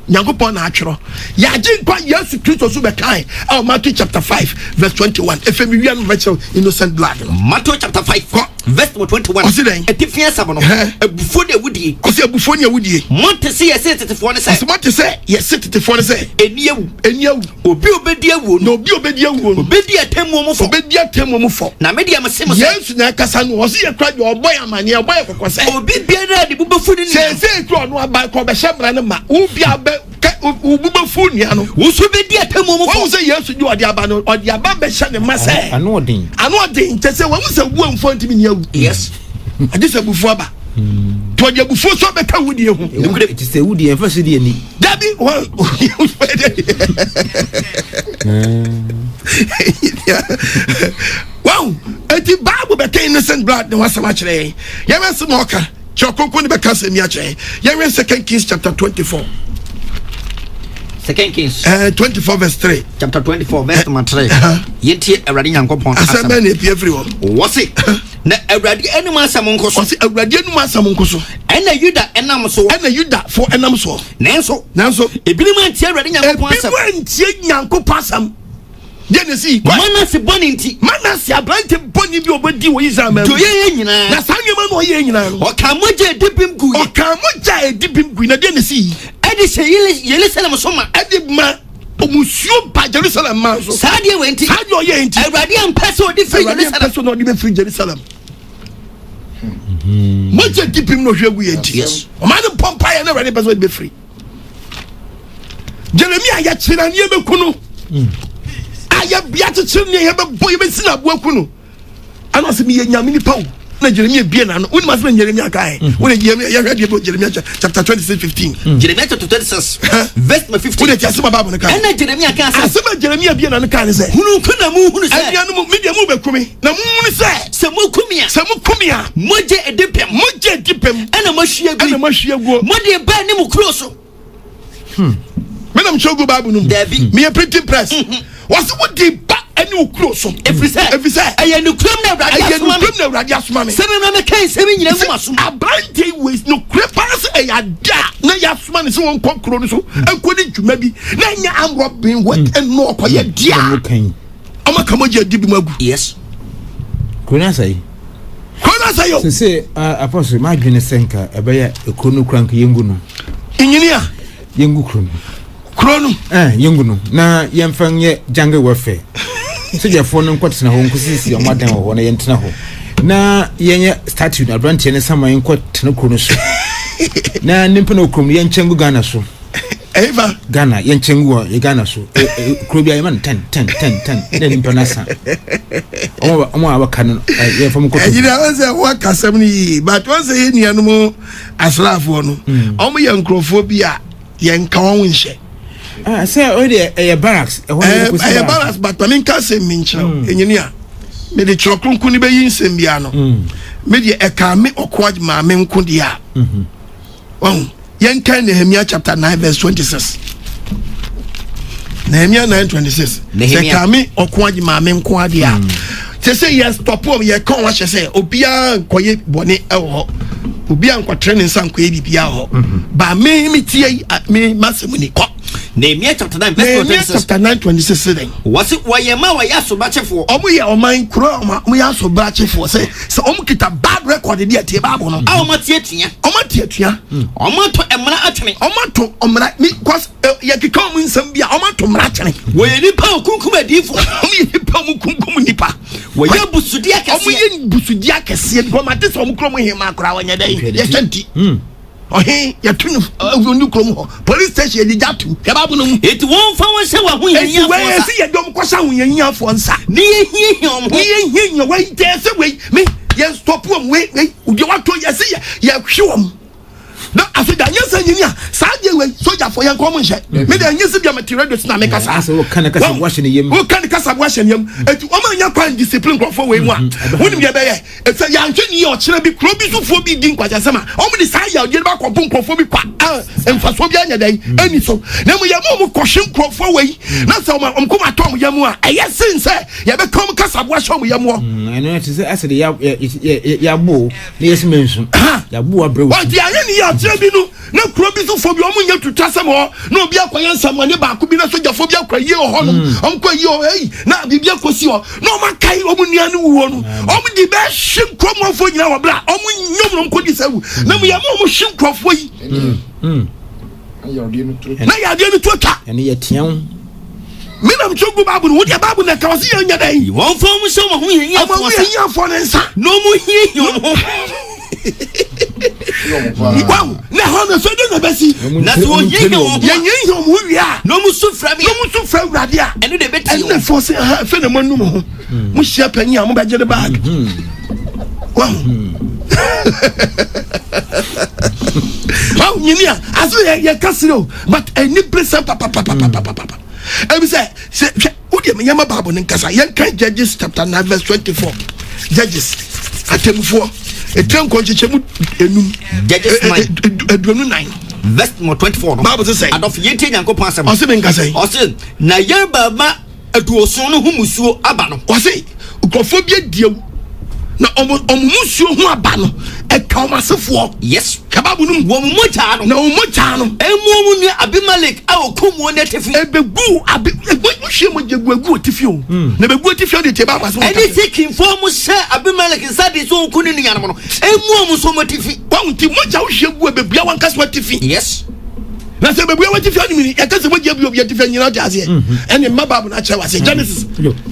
Speaker 2: Nyankopɔn na atwerɛ. Yɛagye nkwa Yesu Kristo so bɛkae ɛwɔ Matthew chapter 5 verse 21. Efe mi wia no bɛkyerɛw innocent blood no.
Speaker 3: Matthew chapter 5
Speaker 2: kɔ
Speaker 3: verse number 21.
Speaker 2: Ɔsi dɛn?
Speaker 3: Etifi asɛm no. Abufuo ne awudie.
Speaker 2: Ɔsi abufuo ne awudie.
Speaker 3: Monte sɛ yɛse tetefoɔ no sɛ.
Speaker 2: Ɔsi monte sɛ yɛse tetefoɔ no sɛ.
Speaker 3: Eni ewu.
Speaker 2: Eni ewu.
Speaker 3: Obi obedi awuo
Speaker 2: no. Na obi obedi awuo no.
Speaker 3: Obedi atemmuo mu fɔ.
Speaker 2: Obedi atemmuo mu fɔ.
Speaker 3: Na me deɛ mese mo sɛ.
Speaker 2: Yesu na ɛkasa no ɔsi yɛ kura deɛ ɔbɔ yɛ amaneɛ ɔbɔ yɛ kɔkɔ sɛ.
Speaker 3: Obi biara a ne bo bɛfu ne nua.
Speaker 2: Sɛsɛ kura ɔno aba kɔ ɔbɛhyɛ mmara no ma obi abɛ kɛ obu bɛfu nua no.
Speaker 3: Woso bɛdi atemmuo mu fɔ.
Speaker 2: Wɔn sɛ Yesu de ɔde aba no ɔde aba bɛhyɛ ne ma sɛ.
Speaker 1: Ano ɔden.
Speaker 2: Ano ɔden kyɛ sɛ wɔn sɛ wu amfo ntumi ni awu.
Speaker 3: Yes.
Speaker 2: Agye sɛ abufuo aba. Nti ɔde abufuo so abɛka wudie ho.
Speaker 1: Ti sɛ wudie ɛnfa so die ni.
Speaker 2: Dabi wɔn. Wɔn eti Bible bɛka innocent blood ne ho asɛm akyerɛ yɛn. Yɛn bɛ sɛ ma ɔka kyerɛ kronkron ne bɛka asɛm yi akyerɛ yɛn. Yɛn wɛ Second Kings chapter 24.
Speaker 3: Second Kings.
Speaker 2: 24 verse 3.
Speaker 3: Chapter 24 verse number 3. Yɛntie Awurade Nyankopɔn
Speaker 2: asɛm. Asɛm bɛn na epie firi hɔ?
Speaker 3: Wɔse na Awurade anim asɛm nko so.
Speaker 2: Ɔse Awurade anim asɛm nko so.
Speaker 3: Ɛna Yuda ɛnam so.
Speaker 2: Ɛna Yudafoɔ ɛnam soɔ.
Speaker 3: Nanso.
Speaker 2: Nanso.
Speaker 3: Ebinom antie Awurade Nyankopɔn asɛm.
Speaker 2: Ebinom antie Nyankopɔn asɛm. Deɛ na esi.
Speaker 3: Manase bɔne nti.
Speaker 2: Manase aberante bɔne bi a ɔbɛdi wɔ Israel man mu.
Speaker 3: Deɛ ɔyɛeɛ nyinaa.
Speaker 2: Na saa nneɛma no ɔyɛeɛ nyinaa no.
Speaker 3: Ɔkaa mogya a ɛdi bem guiɛ.
Speaker 2: Ɔkaa mogya a ɛdi bem guiɛ. Na deɛ na esi.
Speaker 3: Ɛde hyɛ Yerusalem so ma.
Speaker 2: Ɛde ma omusuo ba Jerusalem man so.
Speaker 3: Saa deɛ wei nti.
Speaker 2: Saa deɛ ɔyɛeɛ nti.
Speaker 3: Awurade ampɛ sɛ ɔde firi Jerusalem.
Speaker 2: Awurade ampɛ sɛ ɔde bɛfiri Jerusalem. Mogya di bem na ɔhwɛ gu yɛ nti. Ɔmaa no mpɔ mpaeɛ na Awurade pɛ sɛ ɔde bɛfiri. Jeremia yɛkyerɛ ne yɛbɛku no a yɛkyekyere ne yɛbɛbɔ yɛbɛsi no aboa ku no ɛna ɔsɛ meyɛ nyame nipa o. Na Jeremia bie n'ano. Wonim asɛm a Jeremia kae? Wode Jeremia yɛhwɛ deɛ bɛ Jeremia chapter 26 15.
Speaker 3: Jeremia chapter 26 verse number 15.
Speaker 2: Wode ti asɛm a Bible no kae.
Speaker 3: Ɛna Jeremia kaa sɛ.
Speaker 2: Asɛm a Jeremia bie n'ano kae ne sɛ.
Speaker 3: Hunu nko na mohunu sɛ.
Speaker 2: Anuanom, me deɛ mobɛku me, na mohunu sɛ.
Speaker 3: Sɛ moku me a.
Speaker 2: Sɛ moku me a.
Speaker 3: Mogya edi bem.
Speaker 2: Mogya edi bem.
Speaker 3: Ɛna moahwie agu.
Speaker 2: Ɛna moahwie aguo.
Speaker 3: Mode ba ne mo kuro so.
Speaker 2: Menam kyerɛ gu Bible no mu.
Speaker 3: Dabi.
Speaker 2: Meyɛ printing press. Wɔsi wodi ba ɛne wo kuro so.
Speaker 3: Ɛfiri sɛ.
Speaker 2: Ɛfiri sɛ.
Speaker 3: Ɛyɛ nokorɛm na Awurade asoma me.
Speaker 2: Ɛyɛ nokorɛm na Awurade asoma me.
Speaker 3: Sɛ memmra mɛka nsɛm yi nyinaa ngu m'asom.
Speaker 2: Aberanteɛ yi wei nokorɛ paa sɛ ɛyɛ ade a na yɛasoma no sɛ wɔnkɔ kuro no so nkɔ ne dwuma bi na ɛnyɛ armed robbing work ɛno ɔkɔyɛ deɛ a ɔma ka mogya di bi mu agu.
Speaker 3: Yes.
Speaker 1: Kuro no asɛe.
Speaker 2: Kuro no asɛe o.
Speaker 1: Sese apostle m'adwene sɛ nka ɛbɛyɛ kuro no kura nka yɛngu no.
Speaker 2: Nyini a.
Speaker 1: Yɛngu kuro no.
Speaker 2: Kuro no.
Speaker 1: Eh, yɛngu no na yɛmfa nyɛ jungle welfare. Sogyafoɔ no nkɔtena hɔ nkɔsisi ɔmo adan wɔ hɔ na yɛntena hɔ. Na yɛnyɛ statue no aberanteɛ no sama yɛnkɔtena kuro no so. Na nipa na okurom no yɛnkyɛn gu Ghana so.
Speaker 2: Ɛyifa.
Speaker 1: Ghana yɛn kyɛn gu wɔ Ghana so kuro bi a yɛma no ten ten ten ten na nipa no asa ɔmo ɔmo a wɔka no yɛn fam kɔtɔ.
Speaker 2: Ɛgyina wɔn sɛ wɔka asɛm no yie but wɔn sɛ yɛn nuanom asraafoɔ no wɔn yɛ nkurɔfoɔ bi a yɛn nka wɔn nhyɛ.
Speaker 1: Sɛ o deɛ ɛyɛ barracks ɛhɔ na yɛ kɔsi
Speaker 2: barracks. Ɛyɛ barracks but maame nka asɛm mi nkyerɛw enyini a mede twerɛ kronkron no bɛyi nsɛm bi ano me deɛ ɛka me ɔko maame nko deɛ a wɔn. Yɛnkan Nehemia chapter 9 verse 26. Nehemia 9 26. Sɛ kame ɔko agye maame nko adeɛ a. Sɛ sɛ yɛ stop wɔn yɛ kɔn ahyɛ sɛ obiara nkɔyɛ bɔne ɛwɔ hɔ. Obiara nkɔtrɛ ne nsa nkɔyɛ biribiara hɔ. Ba me me tie yi me masɛm ni kɔ.
Speaker 3: Nehemia chapter 9 verse 26.
Speaker 2: Nehemia chapter 9 26 dɛn.
Speaker 3: Wɔsi wɔyɛ ma wɔyɛ asobrakyefoɔ.
Speaker 2: Wɔn yɛ ɔman kuro a wɔn yɛ asobrakyefoɔ sɛ sɛ wɔn kita bad record de atie baabu no.
Speaker 3: A wɔn ate atua.
Speaker 2: Wɔn ate atua.
Speaker 3: Wɔn ato mmara atwene.
Speaker 2: Wɔn ato mmara mi kɔs yɛ keka wɔn nsɛm bi a wɔn ato mmara atwene.
Speaker 3: Wɔyɛ nipa a wɔkunkum adiifoɔ.
Speaker 2: Wɔn yɛ nipa a wɔkunkum nipa.
Speaker 3: Wɔyɛ busudi akɛseɛ.
Speaker 2: Wɔn yɛ busudi akɛseɛ because ma te sɛ wɔn kurom hema koraa wɔnyɛ dɛ yɛhyɛ nti. Ɔhe yɛto no ɛwɔ ne kurom hɔ police station yɛde gya to hwɛ baabu no mu.
Speaker 3: Eti wɔn fa wɔn hyɛ wɔn ahohiahiafoɔ nsa.
Speaker 2: Eti wɔn yɛ yɛde wɔn kɔhyɛ ahohiahiafoɔ nsa.
Speaker 3: Ne yɛ hiahia wɔn ho.
Speaker 2: Ne yɛ hiahia wɔn yi sɛ wei me yɛ stop wɔn wei wei deɛ wato yɛ sɛ yɛ yɛhwe wɔn. Na asogya nyɛ sɛ nyini a saa deɛ wei sogyafoɔ yɛn kɔn mo nhyɛ. Me deɛ nyɛ sɛ bia mete radio so na meka saa.
Speaker 1: Woka ne kasa boahyɛ ne yam.
Speaker 2: Woka ne kasa boahyɛ ne yam. Eti wɔn anya kwan discipline nkurɔfoɔ wei mu a. Wonim deɛ ɛbɛyɛ. Sɛ yɛanhwɛ no yie a, ɔkyena bi kuro bi sofoɔ bi redi nkwaseasɛm a, wɔde saa yawdeɛ no bɛakɔbo nkurɔfoɔ bi kwa a mfasoɔ biara nyɛ dɛn ɛnni so. Na mmom yɛma wɔn kɔhwe nkurɔfoɔ wei na sɛ wɔn kɔm atɔ wɔn yam a, ɛyɛ sen sɛ yɛbɛka wɔn kasaboa hyɛ wɔn yam hɔ.
Speaker 1: Ɛno ɛte sɛ asɛ de yɛabo na yɛsi mansu. Yɛabo abrɛ wo.
Speaker 2: Wɔde yɛanhwɛ no yie a, ɔkyena bi no na kuro bi sofoɔ bi wɔn nyɛ tutasɛm hɔ na obi akɔyɛ nsɛmmɔne baako bi na sogyafoɔ bi akɔ ayie wɔ hɔnom wɔn kɔ ayie hɔ ei na biribi akɔsi hɔ na wɔn akae wɔn nua no wuo no wɔn de bɛhye nkurɔfoɔ nyinaa wɔ berɛ a wɔn nyom na wɔn kɔdi sɛ wu na mu yɛ ma wɔn hye nkurɔfoɔ yi na yadeɛ no to atwa
Speaker 1: ɛne yɛtea wo
Speaker 2: menam so gu baabu no wodeɛ baabu no ɛka wɔ sɛ yɛnyɛ dɛn
Speaker 3: wɔn fam hyɛ wɔn ho hiahiafoɔ
Speaker 2: ne nsa
Speaker 3: na wɔn hiahia wɔn ho
Speaker 2: Wow, na ɛhɔ no so de na bɛsi.
Speaker 3: Na sɛ wɔhiahia wɔn ho.
Speaker 2: Yɛhiahia wɔn ho wie a.
Speaker 3: Na wɔn su frɛ me.
Speaker 2: Na wɔn su frɛ Awurade a.
Speaker 3: Ɛno de bɛtie
Speaker 2: wɔn. Ɛno fɔ sɛ ɛha fɛ na mo anum ho. Mo hyia panyin a mo bɛgye ne baag. Wow. Wow, nyini a aso yɛ yɛ kasiri o but ɛni bere sɛ papapapapapapa. Ebi sɛ sɛ hwɛ. Wo deɛ yɛma Bible no nkasa. Yɛnkan Judges chapter 9 verse 24. Judges, atemmufoɔ, etire nkɔnkyekyɛ mu enum.
Speaker 3: Judges 9.
Speaker 2: 24.
Speaker 3: Verse number 24 no.
Speaker 2: Bible sɛ sɛn?
Speaker 3: Adɔfo yɛntie Nyankopɔn asɛm.
Speaker 2: Ɔse me nkasa yi.
Speaker 3: Ɔse na Yerubaal mma 70 no ho musuo aba no.
Speaker 2: Ɔse nkurɔfoɔ bi adi awu na ɔmo ɔmo musuo ho aba no ɛka ɔmo asefoɔ.
Speaker 3: Yes.
Speaker 2: Ka Bible no mu.
Speaker 3: Wɔn mogya no.
Speaker 2: Na wɔn mogya no.
Speaker 3: Emu wɔn nua Abimelek a okum wɔn atifi.
Speaker 2: Ebegu abi egu wohwie mogya gu egu atifi o. Hmm. Na ebegu atifi ɔde tie Bible asɛm.
Speaker 3: Ɛne Sekimfoɔ mo hyɛ Abimelek nsa de so oku ne nuanom no. Emu wɔn nso wɔn atifi.
Speaker 2: Wɔn ti mogya wohwie gu ebebua wɔn ankasa atifi.
Speaker 3: Yes.
Speaker 2: Na sɛ ebebua wɔn atifi anim ni yɛka sɛ mogya bi obi atifi nyina ɔte aseɛ. Mhm. Ɛne mma Bible no akyerɛ wɔ aseɛ. Genesis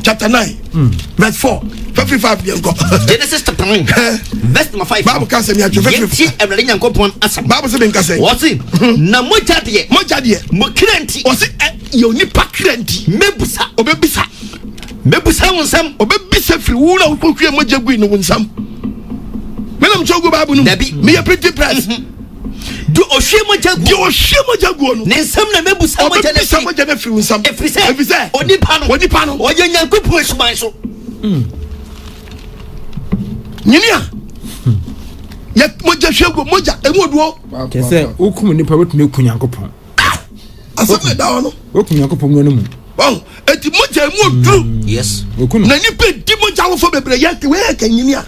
Speaker 2: chapter 9 mm. verse 4 fɛfiri 5 deɛ nkɔ.
Speaker 3: Genesis chapter 9 verse number 5.
Speaker 2: Bible ka sɛ mi atwe fɛfiri.
Speaker 3: Yɛntie Awurade Nyankopɔn asɛm.
Speaker 2: Bible sɛ mi nka sɛ.
Speaker 3: Wɔsi hmm. na mogya deɛ.
Speaker 2: Mogya deɛ.
Speaker 3: Mo kra nti.
Speaker 2: Wɔsi ɛ yɛ onipa kra nti.
Speaker 3: Mɛbusa.
Speaker 2: Ɔbɛbisa.
Speaker 3: Mɛbusa wo nsam.
Speaker 2: Ɔbɛbisa firi wo na wokɔhwie mogya gui no wo nsam. Menam kyɛw gu Bible no mu.
Speaker 3: Dabi.
Speaker 2: Meyɛ printing press.
Speaker 3: Deɛ ɔhwie mogya guo.
Speaker 2: Deɛ ɔhwie mogya guo no.
Speaker 3: Ne nsam na mɛbusa mogya no
Speaker 2: afiri. Ɔbɛbisa mogya no afiri wo nsam.
Speaker 3: Ɛfiri sɛ.
Speaker 2: Ɛfiri sɛ.
Speaker 3: Onipa no.
Speaker 2: Onipa no.
Speaker 3: Ɔyɛ Nyankopɔn suban so.
Speaker 2: Nyini a. Yɛ mogya hwie guo mogya emu oduo.
Speaker 1: Kyɛ sɛ wokum nipa wotumi ku Nyankopɔn.
Speaker 2: Ah! Asɛm na ɛda hɔ no.
Speaker 1: Wokum Nyankopɔn mu no mu.
Speaker 2: Wɔn eti mogya emu oduru.
Speaker 3: Yes.
Speaker 2: Na nipa di mogya awofo bebree yɛ wei yɛ kanyini a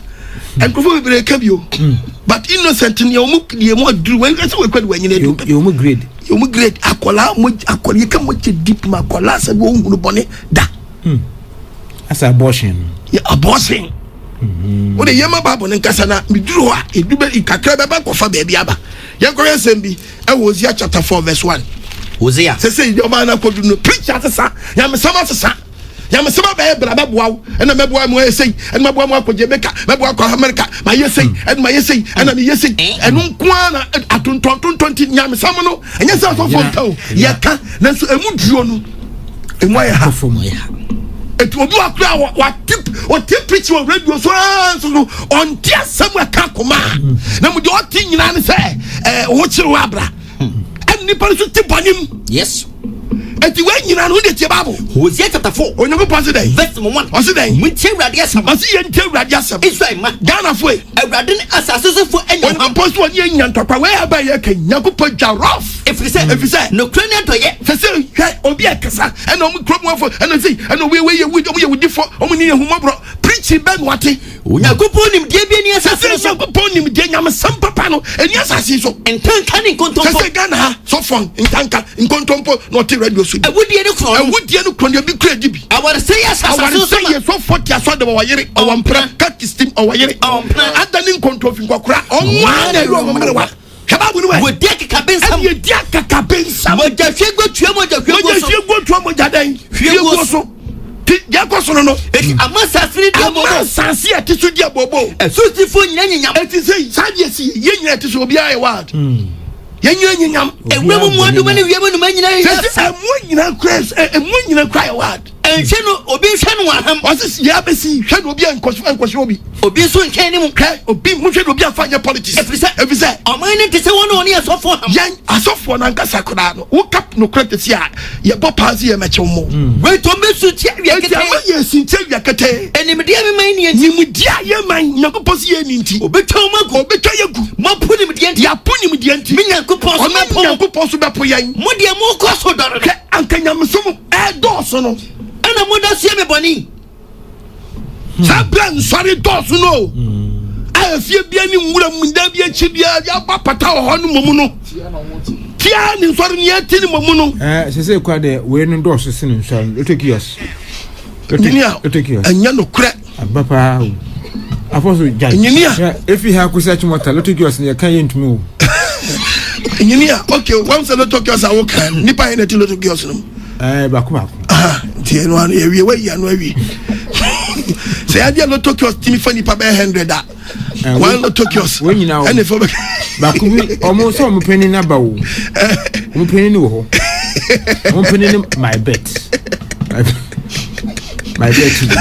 Speaker 2: nkurɔfoɔ bebree ka bi o. But innocent ni wɔn deɛ mu aduru wɔn ɛsɛ wɔn ekura de wɔn anyini aduru.
Speaker 1: Yɛ wɔn grade.
Speaker 2: Yɛ wɔn grade akɔlaa mogya akɔlaa yɛ ka mogya deep ma akɔlaa sɛ wɔn hunu bɔne da.
Speaker 1: Asa abortion no.
Speaker 2: Yɛ abortion. O de yɛ ma baabu ne nkasa na mi duru hɔ a edu bɛ kakra bɛba nkɔfa baabi aba yɛn kɔ yɛ nsɛm bi. Ɛwɔ Hosea chapter 4 verse 1.
Speaker 3: Hosea.
Speaker 2: Sɛ sɛ ɔman no akɔdu no preach asesa nyamesɛm asesa nyamesɛm abɛyɛ bra bɛboa wo ɛna mɛboa mu ayɛ sei ɛna mɛboa mu akɔ Jamaica mɛboa akɔ America mayɛ sei ɛna mayɛ sei ɛna meyɛ sei ɛno nko ara na atontɔntontɔn nti nyamesɛm no ɛnyɛ sɛ asɔfoɔ nka o yɛka nanso ɛmu duro no ɛmu ayɛ ha Eti obi wa kura wa wa ti ɔte preach wɔ radio so aa nso no ɔnte asɛm ɛka koma na mu deɛ ɔte nyinaa ne sɛ ɛɛ ho kyerɛ wɔ abra ɛna nipa no so te bɔne mu.
Speaker 3: Yes.
Speaker 2: Eti wei nyinaa no wode tie Bible.
Speaker 3: Hosea chapter 4.
Speaker 2: Onyankopɔn se dɛn?
Speaker 3: Verse number 1.
Speaker 2: Ɔse dɛn?
Speaker 3: Muntie Awurade asɛm.
Speaker 2: Ɔse yɛntie Awurade asɛm.
Speaker 3: Israel mma.
Speaker 2: Ghana fo yi.
Speaker 3: Awurade ne asase sofo anya hwam.
Speaker 2: Onyankopɔn so ɔne anya ntɔkwa wei aba yɛ kan Nyankopɔn gya rough.
Speaker 3: Ɛfiri sɛ.
Speaker 2: Ɛfiri sɛ.
Speaker 3: Nokorɛ ne adɔeɛ.
Speaker 2: Sɛ sɛ hwɛ obi ɛkasa ɛna ɔmo kurom afɔ ɛna sɛ ɛna obi wei yɛ wudi ɔmo yɛ wudifɔ ɔmo ni ehumɔborɔ preaching bɛn na wate.
Speaker 3: Onyankopɔn nimdeɛ bi ani asase no
Speaker 2: Sɛ
Speaker 3: so.
Speaker 2: Nyankopɔn nimdeɛ nyamesɛm papa no ɛni asase so.
Speaker 3: Ntanka ne
Speaker 2: Sɛ
Speaker 3: nkontompo.
Speaker 2: sɛ Ghana ha sɔfɔn ntanka nkontompo na ɔte radio so di.
Speaker 3: Awudie ne korɔno.
Speaker 2: Awudie no korɔno ebi kura di bi.
Speaker 3: Awaresɛe yɛ asase so
Speaker 2: Awaresɛe
Speaker 3: ma.
Speaker 2: yɛ sɔfɔ te asɔ de ɔwɔ yere ɔwɔ mpra kakistim ɔwɔ yere.
Speaker 3: Ɔmpra.
Speaker 2: Ada ne nkontomfi nkɔkora ɔnwa na ɛyɛ ɔmo mmerewa. Hwɛ Bible no wɛ.
Speaker 3: Wɔdi akekabensɛm.
Speaker 2: Ɛna yɛdi akekabensɛm.
Speaker 3: Mogya hwiegu tua mogya hwiegu so.
Speaker 2: Mogya hwiegu tua mogya dɛn?
Speaker 3: Hwiegu
Speaker 2: so. Ti deɛ kɔ so no no.
Speaker 3: Eti ama asase no di abobo.
Speaker 2: Ama asase a ɛte so di abobo.
Speaker 3: Ɛsosifoɔ nyinaa nyinyam.
Speaker 2: Eti sɛ saa deɛ si yɛn nyinaa ɛte so obiara yɛ wild. Yɛn nyinaa nyinyam.
Speaker 3: Ewura mu mmoadoma ne wiem nnomaa nyinaa yɛ.
Speaker 2: Sɛ sɛ ɛmoa nyinaa kura ɛmoa nyinaa kura yɛ wild.
Speaker 3: Nhwɛ no obi nhwɛ no wɔ ham.
Speaker 2: Ɔsi yɛ abɛsi hwɛ no obi a nkɔsi nkɔsi obi.
Speaker 3: Obi nso nkyɛn ne mu.
Speaker 2: Hwɛ obi mu hwɛ no obi afa nyɛ politics.
Speaker 3: Efiri sɛ.
Speaker 2: Efiri sɛ.
Speaker 3: Ɔman no te sɛ wɔn a wɔne asɔfoɔ ham.
Speaker 2: Yɛn asɔfoɔ n'ankasa koraa no woka nokorɛ te se a yɛbɔ paa se yɛ mɛkyɛw mo.
Speaker 3: Wei tɔn bɛ su tia wia
Speaker 2: Eti
Speaker 3: ketee.
Speaker 2: ama yɛ si tia wia ketee.
Speaker 3: Enimdeɛ me man ni nti.
Speaker 2: Nimdeɛ a yɛ man Nyankopɔn se yɛ ni nti.
Speaker 3: Obetwa wɔn agu.
Speaker 2: Obetwa yɛ gu.
Speaker 3: Moapo nimdeɛ nti.
Speaker 2: Yɛapo nimdeɛ nti.
Speaker 3: Me Nyankopɔn so
Speaker 2: Ɔno
Speaker 3: bɛpo mo.
Speaker 2: Nyankopɔn so bɛpo yɛn.
Speaker 3: Mo deɛ mokɔ so dɔre no.
Speaker 2: Hwɛ anka nyamesom ɛdɔɔso no.
Speaker 3: Ɛna moda so yɛ me bɔne.
Speaker 2: Saa berɛ a nsɔre dɔɔso no o, a efie bia ne nwura mu nda bi akyi bia yɛabɔ apata wɔ hɔ no mmom no, tia ne nsɔre no yɛte ne mmom no.
Speaker 1: Ɛɛ sɛ sɛ kura deɛ wei no dɔɔso sene nsɔre no lotto kiosk.
Speaker 2: Nyini a ɛnyɛ nokorɛ.
Speaker 1: Aba paa o. Afɔ so gya.
Speaker 2: Nyini a.
Speaker 1: Efi ha kosi Achimota lotto kiosk no yɛka yɛntumi o.
Speaker 2: Nyini a okay wɔn sɛ lotto kiosk a woka nipa yɛn na ɛte lotto kiosk no mu.
Speaker 1: Ɛɛ baako baako.
Speaker 2: Nti ɛno ano yɛwie wayi ano awie. Sɛ yɛadeɛ lotto kiosk tumi fa nipa bɛyɛ 100 a. One lotto kiosk.
Speaker 1: Wɔn nyinaa
Speaker 2: ɛna efa bɛ.
Speaker 1: Baako bi ɔmo sɛ ɔmo panyin naba o. Ɔmo panyin wɔ hɔ. Ɔmo panyin my bet. My bet ti bi.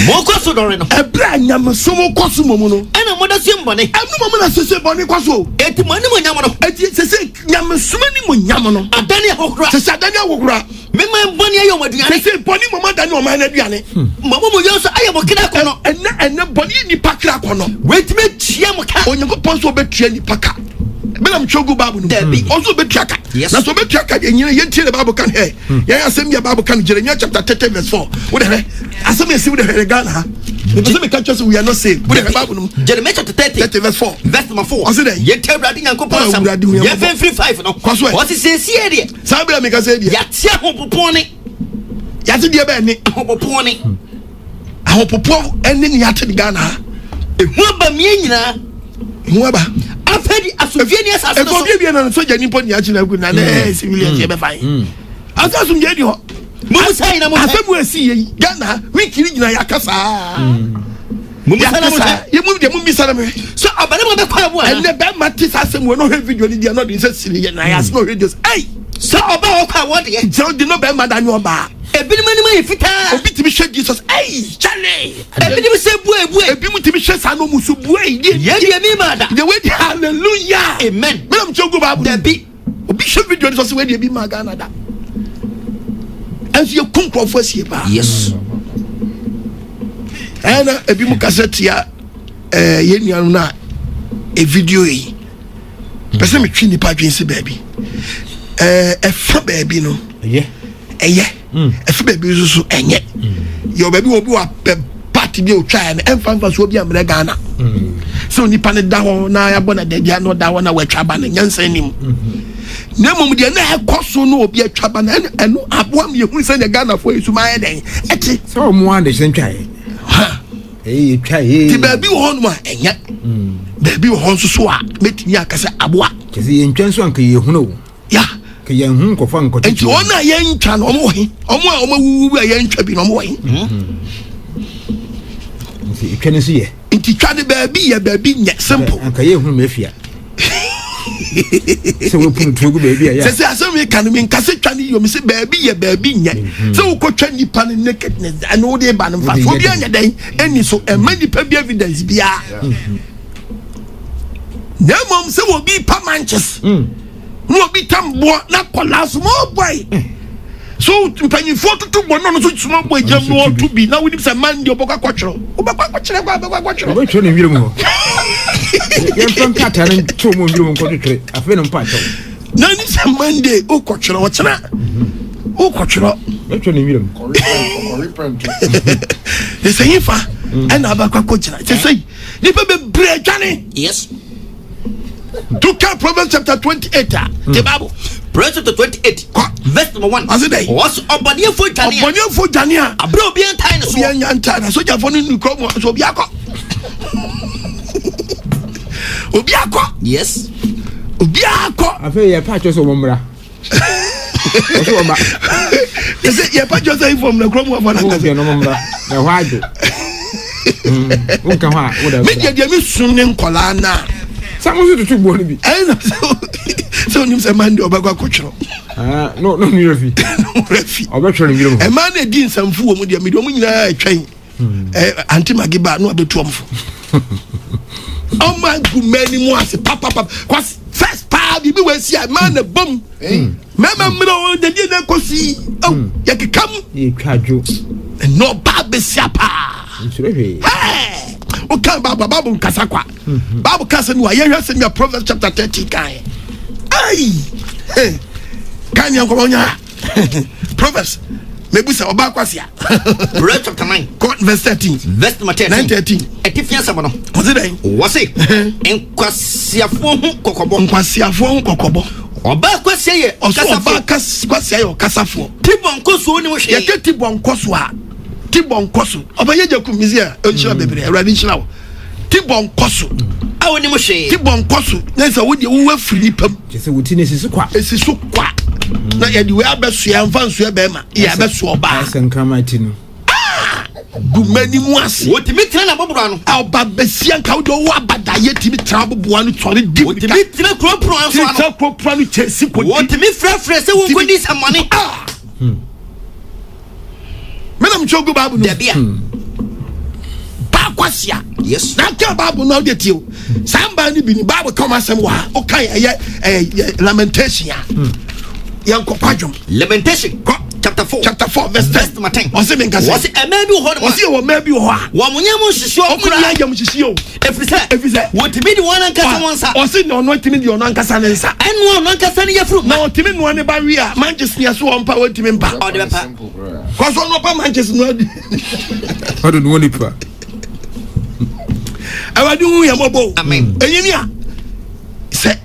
Speaker 3: Mo kɔ so dɔre no.
Speaker 2: Ɛbrɛ a nyamesom kɔ so mɔmu no.
Speaker 3: Ɛna mo da so mbɔne.
Speaker 2: Ɛnu mɔmu na sese bɔne kɔ so.
Speaker 3: Eti mo anim onyam no.
Speaker 2: Eti sese nyamesom anim onyam no.
Speaker 3: Adane ahohora.
Speaker 2: Sese adane ahohora.
Speaker 3: Me man bɔne ayɛ wɔn aduane.
Speaker 2: Sese bɔne mɔmu adane ɔman no aduane.
Speaker 3: Mo amumuyɛ nso ayɛ mo kra akɔnnɔ.
Speaker 2: Ɛnɛ ɛnɛ bɔne yɛ nipa kra akɔnnɔ.
Speaker 3: Wɔatumi atua mo ka.
Speaker 2: Onyankopɔn nso ɔbɛtua nipa ka. Bɛnam twɛ gu Bible no mu.
Speaker 3: Dabi.
Speaker 2: Ɔnso ɔbɛtua ka.
Speaker 3: Yes.
Speaker 2: Na sɛ ɔbɛtua ka deɛ nyina yɛntie ne Bible ka no hɛ. Yɛn asɛm bi a Bible ka no Jeremiah chapter 30 verse 4. Wode hwɛ. Asɛm yɛ si wode hwɛ Ghana ha. Mepɛ sɛ meka kyerɛ sɛ we are not saved. Wode hwɛ Bible no mu.
Speaker 3: Jeremiah chapter 30.
Speaker 2: 30 verse 4.
Speaker 3: Verse number 4.
Speaker 2: Ɔse dɛn?
Speaker 3: Yɛntie Awurade Nyankopɔn asɛm.
Speaker 2: Awurade hu yɛn
Speaker 3: Yɛmfa mfiri 5 no.
Speaker 2: Kɔ so ɛ.
Speaker 3: Ɔse seesie deɛ.
Speaker 2: Saa berɛ a meka sɛ deɛ.
Speaker 3: Yɛate ahopopoɔ ne.
Speaker 2: Yɛate deɛ bɛn ne.
Speaker 3: Ahopopoɔ ne.
Speaker 2: Ahopopoɔ ɛne ne yɛate ne Ghana ha.
Speaker 3: Ehu aba mmea nyinaa.
Speaker 2: Ehu aba.
Speaker 3: Afei de asomdwie ni asase no so.
Speaker 2: Ɛkɔ obi ebien na sogya nipa ni akyi na egu na ne civilians yɛ bɛfa yi. Ase asomdwie ni hɔ.
Speaker 3: Mumu sa yi na mo sɛ.
Speaker 2: Asɛm wo esi yɛ yi Ghana ha week ni nyinaa yɛaka saa.
Speaker 3: Mumu sa na mo sɛ.
Speaker 2: Yɛ mu deɛ mu bisa na mo hwɛ.
Speaker 3: So ɔbarima bɛ kɔ ɛmu ana.
Speaker 2: Ɛnɛ bɛrima te saa asɛm wɔ na ɔhwɛ video ni deɛ na ɔde nsa si ne yɛ na yɛ ase na ɔhwɛ video sɛ ɛy.
Speaker 3: Sɛ ɔbaa ɔkɔ a wɔ deɛ.
Speaker 2: Gyina ɔde no bɛrima da ne ɔbaa.
Speaker 3: Ebinom anim ayɛ fitaa.
Speaker 2: Obi tumi hwɛ Jesus, ɛyi kyale.
Speaker 3: Ebinom sɛ bue bue.
Speaker 2: Ebinom tumi hwɛ saa na ɔmo so bue.
Speaker 3: Yɛn deɛ mi ma da.
Speaker 2: Deɛ wei di hallelujah.
Speaker 3: Amen.
Speaker 2: Mena mo kyɛn gu baabu.
Speaker 3: Dabi.
Speaker 2: Obi hwɛ video no sɛ wei deɛ bi ma Ghana da. Ɛnso yɛ kun nkurɔfoɔ asie paa.
Speaker 3: Yes.
Speaker 2: Ɛna ebi mu kasa tia ɛɛ yɛn nuanom na e video yi. Pɛ sɛ metwe nipa adwene si baabi. Ɛɛ ɛfa baabi no.
Speaker 1: Ɛyɛ.
Speaker 2: Ɛyɛ. Ɛfa baabi nso so ɛnyɛ. Yɛ wɔ baabi wɔ obi wɔ apɛ party bi a otwa yɛ no ɛnfa nfa so obi amena Ghana. Sɛ onipa no da hɔ na yɛabɔ na dagya na ɔda hɔ na wɔatwa ba no nyansa nim. Na mmom deɛ na ɛkɔ so no obi atwa ba no ɛno aboa mi ehunu sɛ deɛ Ghanafoɔ yi so ma ayɛ dɛn ɛte.
Speaker 1: Sɛ ɔmo a de hyɛ ntwa yɛ. Ɛyɛ yɛ twa yɛ.
Speaker 2: Ti baabi wɔ hɔ nom a ɛnyɛ. Baabi wɔ hɔ nso so a mɛtumi aka sɛ aboa.
Speaker 1: Kyɛ sɛ yɛntwa nso anka yɛhunu o.
Speaker 2: Ya.
Speaker 1: Ka yɛn ho nkɔfa nkɔtete.
Speaker 2: Nti wɔn a yɛntwa no wɔn wɔ he? Wɔn a wɔn awuwu a yɛntwa bi no wɔn wɔ he?
Speaker 1: Nti etwa no nso yɛ.
Speaker 2: Nti twa no baabi yɛ baabi nyɛ simple.
Speaker 1: Anka yɛhunu ma afia. Sɛ wɔpunu tuo gu baabi a yɛ.
Speaker 2: Sɛ sɛ asɛm yi ka no mi nka sɛ twa no yɛ omi sɛ baabi yɛ baabi nyɛ. Sɛ wokɔtwa nipa no nakedness ɛno wode ba no mfa so obi anyɛ dɛn ɛni so ɛma nipa bi evidence biara. Na mmom sɛ obi pa manches. Na obi tam boɔ na kɔlaa small boy. So mpanyinfoɔ tutu bɔ no nso small boy gyina mu na ɔto bi na wonim sɛ man deɛ ɔbɛkɔ akɔtwerɛ wobɛkɔ akɔkyerɛ kɔ abɛkɔ akɔtwerɛ.
Speaker 1: Ɔbɛtwerɛ ne nwura mu hɔ. Yɛmfa nkrataa no nto mu nwura mu nkɔtwetwere afei no mpa akyɛw.
Speaker 2: Na nim sɛ Monday wokɔtwerɛ ɔkyena wokɔtwerɛ.
Speaker 1: Bɛtwerɛ ne nwura mu.
Speaker 2: Ɛsɛ yifa ɛna abɛkɔ akɔgyina sɛ sɛ nipa bebree adwane.
Speaker 3: Yes.
Speaker 2: To ka Proverbs chapter 28 a the Bible.
Speaker 3: Proverbs chapter 28.
Speaker 2: Kɔ.
Speaker 3: Verse number 1.
Speaker 2: Ɔse dɛn?
Speaker 3: Ɔse ɔbɔneɛfoɔ dwane a.
Speaker 2: Ɔbɔneɛfoɔ dwane a.
Speaker 3: Abere obi ntae ne soɔ.
Speaker 2: Obi anya ntae na sogyafoɔ no nnu kurom so obi akɔ. Obi akɔ.
Speaker 3: Yes.
Speaker 2: Obi akɔ.
Speaker 1: Afei yɛ pa kyerɛ sɛ wɔn mmra. Ɔsɛ wɔn ba.
Speaker 2: Yɛsɛ yɛ pa kyerɛ sɛ ifom na kurom wɔfɔ na
Speaker 1: kasa. Wɔn mmra na ɛhɔ adwo. Wonka hɔ a woda.
Speaker 2: Mi deɛ deɛ mi sun ne nkɔlaa naa.
Speaker 1: Sɛ mo nso tutu buo no bi.
Speaker 2: Ɛna sɛ onim sɛ mande ɔbɛkɔ akɔtwerɛ.
Speaker 1: No no nwura fi.
Speaker 2: Nwura fi.
Speaker 1: Ɔbɛtwerɛ no nwura mu.
Speaker 2: Ɛmaa na edi nsɛmfo wɔ mu deɛ mi deɛ ɔmo nyinaa ɛtwɛn. Ante magi ba no abɛtu ɔmo fo. Ɔmo agu mmaa ni mu ase papapapa. Kwas first paa biribi wɔ esi a mmaa na bom. Mmarima mmerɛ wɔn dedeɛ na ɛkɔ so yi. Yɛ keka mu.
Speaker 1: Yɛ twa dwo.
Speaker 2: Ɛnna ɔbaa besia paa.
Speaker 1: Nsoro hwee.
Speaker 2: Hɛɛ! Wokan Bible, Bible nkasa kwa. Bible ka asɛm wa yɛhwɛ asɛm bi a Proverbs chapter 13 kan. Ai! Kan nea nkɔmɔ nya. Proverbs mebusa ɔbaa kwasia.
Speaker 3: Proverbs chapter 9.
Speaker 2: Kɔ verse 13.
Speaker 3: Verse number 13.
Speaker 2: 9 13.
Speaker 3: Ɛtifi asɛm no.
Speaker 2: Ɔse dɛn?
Speaker 3: Wɔse nkwasiafoɔ ho kɔkɔbɔ.
Speaker 2: Nkwasiafoɔ ho kɔkɔbɔ.
Speaker 3: Ɔbaa kwasia yɛ
Speaker 2: ɔkasafoɔ. Ɔbaa kwasia yɛ ɔkasafoɔ.
Speaker 3: Tibɔ nkɔsoɔ ni wo hwee.
Speaker 2: Yɛka tibɔ nkɔsoɔ a tibɔ nkɔso. Ɔbɛyɛ gya kum misi a ɔnhyira bebree. Awurade nhyira wo. Tibɔ nkɔso.
Speaker 3: A wonim hwee.
Speaker 2: Tibɔ nkɔso. Na sɛ wo deɛ wowɔ afiri nipa mu.
Speaker 1: Kyerɛ sɛ wo ti no esi so kwa.
Speaker 2: Esi so kwa. Na yɛde wei abɛsoa mfa nsoa bɛrima. Yɛ abɛsoa ɔbaa.
Speaker 1: Ɛsɛ nkraman ti no.
Speaker 2: Ah! Gu m'anim ase.
Speaker 3: Wotumi tena n'aboboa ano.
Speaker 2: Ɔba besia nka wode ɔwɔ abadaeɛ tumi tena aboboa ano sɔre di
Speaker 3: mirika. Wotumi tena kuro pono ano.
Speaker 2: Tumi tena kuro pono ano kyɛ si kɔdi.
Speaker 3: Wotumi frɛfrɛ sɛ wonkɔdi nsɛmmɔne.
Speaker 2: Ah! Me na metwerɛ gu Bible no.
Speaker 3: Dabi a.
Speaker 2: Baa kwasia.
Speaker 3: Yes.
Speaker 2: Na nka Bible no wode tie o. Saa mbaa no bi ni Bible ka wɔn asɛm wɔ ha. Wokan ɛyɛ ɛyɛ lamentation a. Yɛnkɔ kwadwom.
Speaker 3: Lamentation.
Speaker 2: Kɔ.
Speaker 3: Chapter 4.
Speaker 2: Chapter 4 verse 10.
Speaker 3: Verse 10.
Speaker 2: Ɔse me nkasa.
Speaker 3: Ɔse ɛmɛ bi wɔ hɔ.
Speaker 2: Ɔse yɛ wɔ mmaa bi wɔ hɔ a.
Speaker 3: Wɔn nyɛ mu nhyehye wɔn
Speaker 2: kura. Wɔn nyɛ mu nhyehye o.
Speaker 3: Efiri sɛ.
Speaker 2: Efiri sɛ.
Speaker 3: Wɔtumi de wɔn ankasa wɔn nsa.
Speaker 2: Ɔse na ɔno atumi de ɔno ankasa ne nsa.
Speaker 3: Ɛnoa ɔno ankasa ne yafuru.
Speaker 2: Na ɔtumi noa ne ba wie a manches nea so wɔn mpa wɔntumi mpa.
Speaker 3: Ɔde bɛpa.
Speaker 2: Kɔsɔ ɔno ɔpa manches no adi.
Speaker 1: Ɔde noa nipa.
Speaker 2: Awurade hu yɛn mmɔbɔ o.
Speaker 3: Amen.
Speaker 2: Enyi ni a sɛ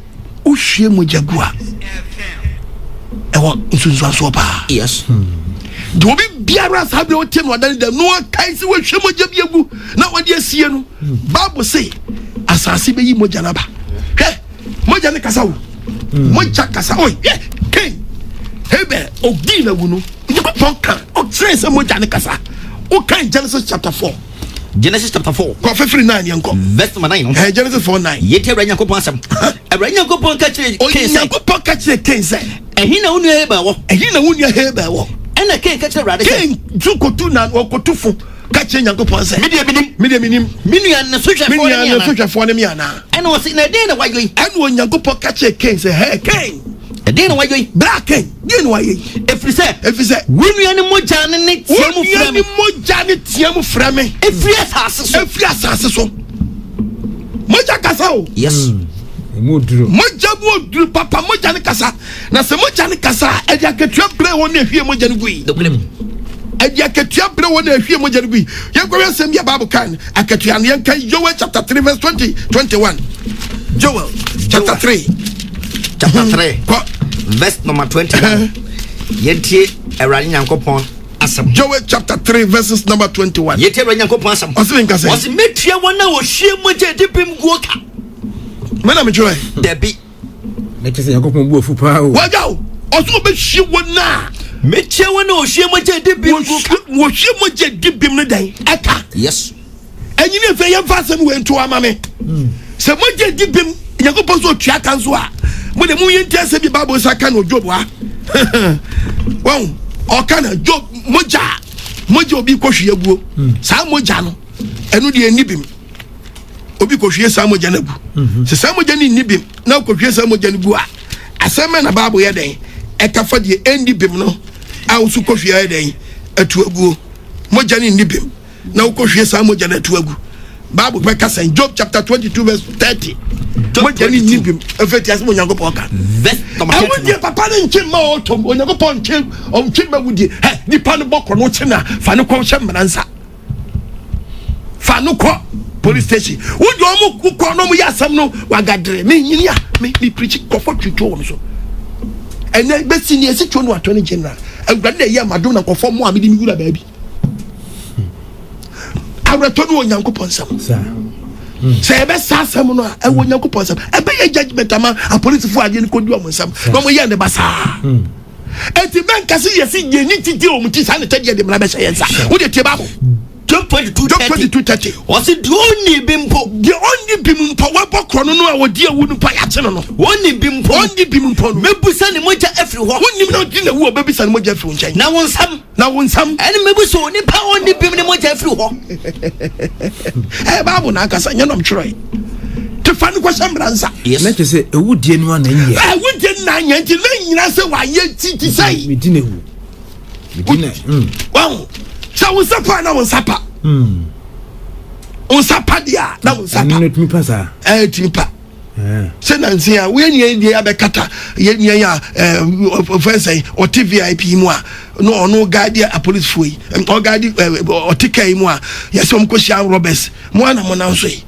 Speaker 2: wohwie mogya gu a ɛwɔ nsunsuansoɔ paa.
Speaker 3: Yes.
Speaker 2: Deɛ obi biara saa bere wotie no ɔdane dɛm na ɔkae sɛ wahwie mogya bi agu na wɔde asie no. Bible se asase bɛyi mogya no aba. Hwɛ mogya no kasa o. Mogya kasa o. Hwɛ Cain Abel odii na wu no Onyankopɔn ka ɔkyerɛ sɛ mogya no kasa. Wokan Genesis chapter 4.
Speaker 3: Genesis chapter 4.
Speaker 2: Kɔ fifiri 9 yɛn kɔ.
Speaker 3: Verse number 9.
Speaker 2: Eh, Genesis 4 9.
Speaker 3: Yɛti Awurade Nyankopɔn asɛm. Awurade Nyankopɔn ka kyerɛ Cain sɛ.
Speaker 2: Onyankopɔn ka kyerɛ Cain sɛ.
Speaker 3: Ɛhe na wo nua Abel wɔ?
Speaker 2: Ɛhe na wo nua Abel wɔ?
Speaker 3: Ɛna Kain ka kyerɛ Awurade sɛ.
Speaker 2: Kain tu kotu na ɔkotu fo ka kyerɛ Nyankopɔn sɛ.
Speaker 3: Me deɛ menim.
Speaker 2: Me deɛ menim.
Speaker 3: Me nua ne sohwɛfoɔ ne me anaa.
Speaker 2: Me nua ne sohwɛfoɔ ne me anaa.
Speaker 3: Ɛna ɔse, na ɛdeɛn na wayɔ yi?
Speaker 2: Ɛna Onyankopɔn ka kyerɛ Kain sɛ, hɛ Kain.
Speaker 3: Ɛdeɛn na wayɔ yi?
Speaker 2: Bra Kain, deɛn na wayɛ yi?
Speaker 3: Ɛfiri sɛ.
Speaker 2: Ɛfiri sɛ.
Speaker 3: Wo nua ne mogya ne ne teɛ mu frɛ me.
Speaker 2: Wo nua ne mogya ne teɛ mu frɛ me.
Speaker 3: Ɛfiri asase so.
Speaker 2: Ɛfiri asase so. Mogya kasa o.
Speaker 3: Yes.
Speaker 1: Emu duru.
Speaker 2: Mogya mu oduru papa, mogya ne kasa. Na sɛ mogya no kasa a, ɛde akatua brɛ wɔn a ehwie mogya no gui. Ɛde akatua brɛ wɔn a ehwie mogya no gui. Yɛnkɔhwɛ asɛm bi a Bible kan no, akatua no. Yɛnka Joel chapter 3 verse 20, 21. Joel chapter 3.
Speaker 3: Chapter 3.
Speaker 2: Kɔ.
Speaker 3: Verse number 21. Yɛntie Awurade Nyankopɔn asɛm.
Speaker 2: Joel chapter 3 verses number 21.
Speaker 3: Yɛntie Awurade Nyankopɔn asɛm.
Speaker 2: Ɔse menka sɛ.
Speaker 3: Ɔse mɛtua wɔn a wɔhwie mogya adi bem guo ka.
Speaker 2: Mɛna metwerɛ.
Speaker 3: Dabi.
Speaker 1: Na kyerɛ sɛ Nyankopɔn bu afu paa o.
Speaker 2: Wagya o, ɔso ɔbɛhwie wɔn a.
Speaker 3: Mekyia wɔn a wɔhwie mogya di bim gu ka.
Speaker 2: Wɔhwie mogya di bim no dɛn? Ɛka.
Speaker 3: Yes.
Speaker 2: Ɛnyini afei yɛmfa asɛm wei nto ama me. Sɛ mogya di bim, Nyankopɔn sɛ ɔtua ka nso a, mo de mo yɛ nti asɛm bi Bible sa ka no Job ha. Wɔn ɔka na Job mogya mogya obi kɔhwie aguo. Saa mogya no, ɛno deɛ ɛnni bim. Obi kɔhwie saa mogya no agu. Sɛ saa mogya no nni bim na wokɔhwie saa mogya no gu a, asɛm bɛn na Bible yɛ dɛn ɛka fa deɛ ɛnni bem no a wo so kɔhwie ayɛ dɛn atu aguo? Mogya no nni bem na wokɔhwie saa mogya no atu agu. Bible bɛka sɛn? Job chapter 22 verse 30. Mogya no nni bem. Ɛfɛ ti asɛm Onyankopɔn ka. Ɛwo deɛ papa no nkye mma ɔtɔm. Onyankopɔn nkye ɔnkye mma wudie. Hɛ nipa no bɔ kɔ no kye na fa no kɔ hyɛ mmara nsa. Fa no kɔ police station. Wo deɛ ɔmo kɔ na ɔmo yɛ asɛm no wagadere. Me nyini a me me preach kɔfɔ twitwo wɔn so. Ɛnɛ bɛsi ni esi tuo no attorney general. Awurade na ɛyɛ amadom na nkɔfɔ mo a mede me wura baabi. Awerɛtɔ no wɔ Onyankopɔn nsam. Sɛ yɛbɛsa asɛm no a ɛwɔ Onyankopɔn nsam. Ɛbɛyɛ judgment ama apolisifoɔ adeɛ no kɔdi wɔn nsam na wɔn yɛ ne basaa. Eti bɛnka se yɛsi yɛn ni titi wɔn ti saa ne tɛdeɛ de mmara bɛhyɛ yɛn nsa. Wo de tie Bible.
Speaker 3: Job 22
Speaker 2: Job 22 30.
Speaker 3: Ɔsi deɛ ɔnni bi mpo.
Speaker 2: Deɛ ɔnni bi mu mpo wɔbɔ korɔ no no a wɔdi awu no mpo a yɛakye no no.
Speaker 3: Ɔnni bi mpo.
Speaker 2: Ɔnni bi mu mpo no.
Speaker 3: Mɛbusa ne mogya afiri hɔ.
Speaker 2: Wonnim na ɔdi n'awu a ɔbɛbisa ne mogya afiri wo nkyɛn.
Speaker 3: Na wo nsam.
Speaker 2: Na wo nsam.
Speaker 3: Ɛne mɛbusa onipa a ɔnni bem ne mogya afiri hɔ.
Speaker 2: Ɛyɛ Bible na ankasa nyɛ nam twerɛ. Te fa no kɔhyɛ mmara nsa.
Speaker 3: Yes.
Speaker 1: Na kyerɛ sɛ ɛwu die no ana nyɛ.
Speaker 2: Ɛwu die no na nyɛ nti na nyina sɛ wayɛ ti ti sɛ.
Speaker 1: Medi na ewu. Medi na.
Speaker 2: Wahu sɛ wo nsa pa na wo nsa pa. Wo nsa pa deɛ a na wo nsa pa.
Speaker 1: Ɛno tumi pa saa.
Speaker 2: Ɛɛ tumi pa. Sɛ nansi a woyɛ nua deɛ abɛkata yɛ nua yi a ɛɛ ɔfɛn sɛn ɔte VIP mu a na ɔno gaadi apolisifoɔ yi ɔgaadi ɛɛ ɔte kaa yi mu a yɛsɛ wɔn kɔ hyia robbers mo ana mo nan so yi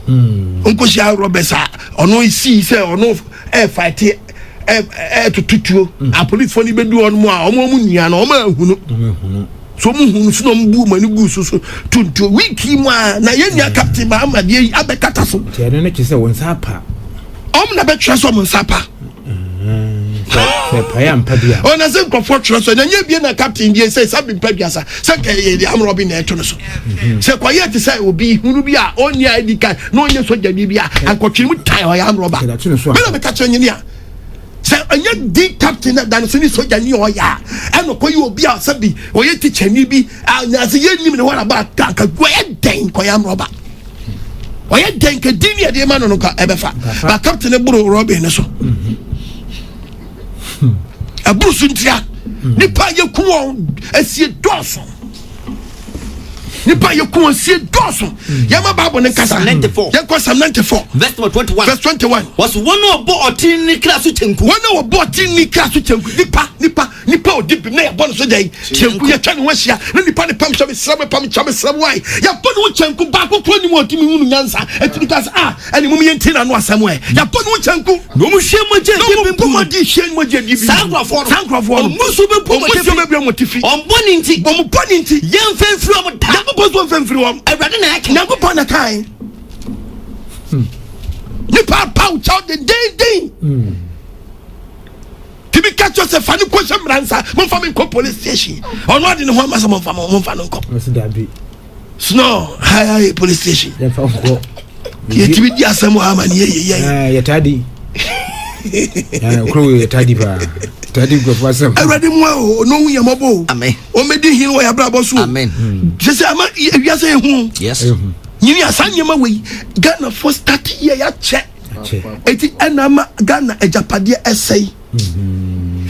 Speaker 2: wɔn kɔ hyia robbers a ɔno sii sɛ ɔno ɛɛfaete ɛɛ ɛɛtoto tuo apolisifoɔ no bɛdu wɔn mu a wɔn wɔn nua no wɔn ahunu. So ɔmo hu no so na ɔmo bu ɔmo ani gu so so tuntum wiiki mu a na yɛn nua captain Mahama deɛ yi abɛkata so.
Speaker 1: Nti ɛno no kyerɛ sɛ wɔn nsa apa.
Speaker 2: Ɔmo na bɛtwerɛ sɛ ɔmo nsa apa.
Speaker 1: Sɛ pae ampa bi a.
Speaker 2: Ɔna sɛ nkurɔfoɔ twerɛ so na nyɛ bie na captain deɛ sɛ sabi mpa duasa sɛ nka yɛ de amorɔ bi na ɛto no so. Sɛ kɔyɛ te sɛ obi hunu bi a ɔnni ID card na ɔnyɛ sogyani bi a ankɔtwene mu tan ɔyɛ amorɔba. Mena meka kyerɛ nyini a. Sɛ ɔnyɛ di captain na dan so ne soja ni ɔyɛ a ɛna ɔkɔyɛ obi a sɛbi ɔyɛ teacher ni bi a nyaase yɛ nim ne wɔn aba kanka ɔyɛ dɛn kɔyɛ amrɔba ɔyɛ dɛn ka di ne ɛde ma no no ka ɛbɛfa ba captain ne boro robin ne so ɛboro so ntia nipa yɛ ku wɔn asie dɔɔso. Nipa yɛ kun sie dɔɔso. Yɛn ma Bible ne nkasa. Yɛn kɔ Psalm 94.
Speaker 3: Verse number 21.
Speaker 2: Verse 21.
Speaker 3: Wɔsi wɔn a wɔbɔ ɔtí ni kra so kyɛnku.
Speaker 2: Wɔn a wɔbɔ ɔtí ni kra so kyɛnku. Nipa nipa nipa odi bi na yɛ bɔ ne so dɛ kyɛnku yɛ twa ne ho ahyia na nipa ne pam kyɛ mi srɛ mi pam kyɛ mi srɛ mi wae yɛ bɔ ne ho kyɛnku baako kuro ni mu ɔtí mi hunu nyansa ɛti mi ka sɛ ah ɛni mu yɛn ti na ano asɛm ɛ yɛ bɔ ne ho kyɛnku.
Speaker 3: Na wɔn hwie mogya
Speaker 2: Na
Speaker 3: di
Speaker 2: wɔn
Speaker 3: bem
Speaker 2: bɔ
Speaker 3: gu no.
Speaker 2: mogya hwie mogya di bem.
Speaker 3: Saa nkurɔfoɔ no.
Speaker 2: Saa nkurɔfoɔ no.
Speaker 3: Wɔn mmusuo bɛbu
Speaker 2: Wɔn
Speaker 3: wɔn
Speaker 2: mmusuo
Speaker 3: atifi.
Speaker 2: bɛbu wɔn atifi.
Speaker 3: Wɔn bɔne nti.
Speaker 2: Wɔn bɔne nti.
Speaker 3: Yɛmfa mfiri wɔn da.
Speaker 2: Nyankopɔn nso mfa mfiri wɔn.
Speaker 3: Awurade na ɛka.
Speaker 2: Nyankopɔn na kae. Nipa apaw kyɛw dendenden. Tibi ka kyerɛ sɛ fa no kɔhyɛ mmara nsa, momfa me nkɔ police station. Ɔno ade ne ho ama sɛ momfa momfa no nkɔ.
Speaker 1: Ɔsi dabi.
Speaker 2: Snow high police station.
Speaker 1: Yɛmfa nkɔ.
Speaker 2: Yɛtumi di asɛm wɔ ama ne yɛyɛ yɛn.
Speaker 1: Yɛtaa di. Kuro yɛtaa di paa. Tadi nkurɔfoɔ asɛm.
Speaker 2: Awurade mu a o, na ɔhu yɛn mmɔbɔ o.
Speaker 3: Amen.
Speaker 2: Ɔmmɛdi hene wɔ yɛn abrabɔ so o.
Speaker 3: Amen.
Speaker 2: Kyerɛ sɛ ama wiase yɛ hu.
Speaker 3: Yes.
Speaker 2: Nyini a saa nneɛma wei Ghanafoɔ start yɛ yɛakyɛ. Eti ɛna ama Ghana agyapadeɛ ɛsɛe.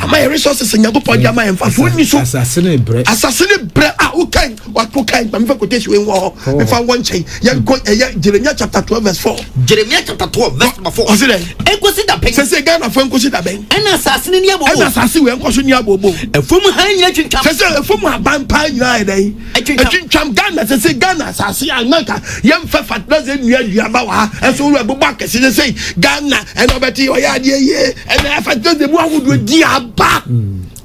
Speaker 2: Ama yɛ resources Nyankopɔn de ama yɛn mfasoɔ nni so.
Speaker 1: Asase ne brɛ.
Speaker 2: Asase ne brɛ a wokan wokan ma mefa quotation wei wɔ hɔ mefa wɔ nkyɛn yɛnkɔ ɛyɛ Jeremiah chapter 12 verse 4.
Speaker 3: Jeremiah chapter 12 verse number 4.
Speaker 2: Ɔsi dɛ.
Speaker 3: Enkosi da bɛn.
Speaker 2: Sese Ghana fo enkosi da bɛn.
Speaker 3: Ɛna asase ne ni abobo.
Speaker 2: Ɛna asase wei nkɔ so ni abobo.
Speaker 3: Efom ha nyinaa twintwam.
Speaker 2: Sese efom aban paa nyinaa yɛ dɛ. Ɛtwintwam Ghana sese Ghana asase a nanka yɛn fɛ fertilizer nua duaba wɔ ha ɛso wura bobɔ akɛse sese Ghana ɛna ɔbɛte ɔyɛ adeɛ yie ɛna fertilizer mu ahodoɔ di aba.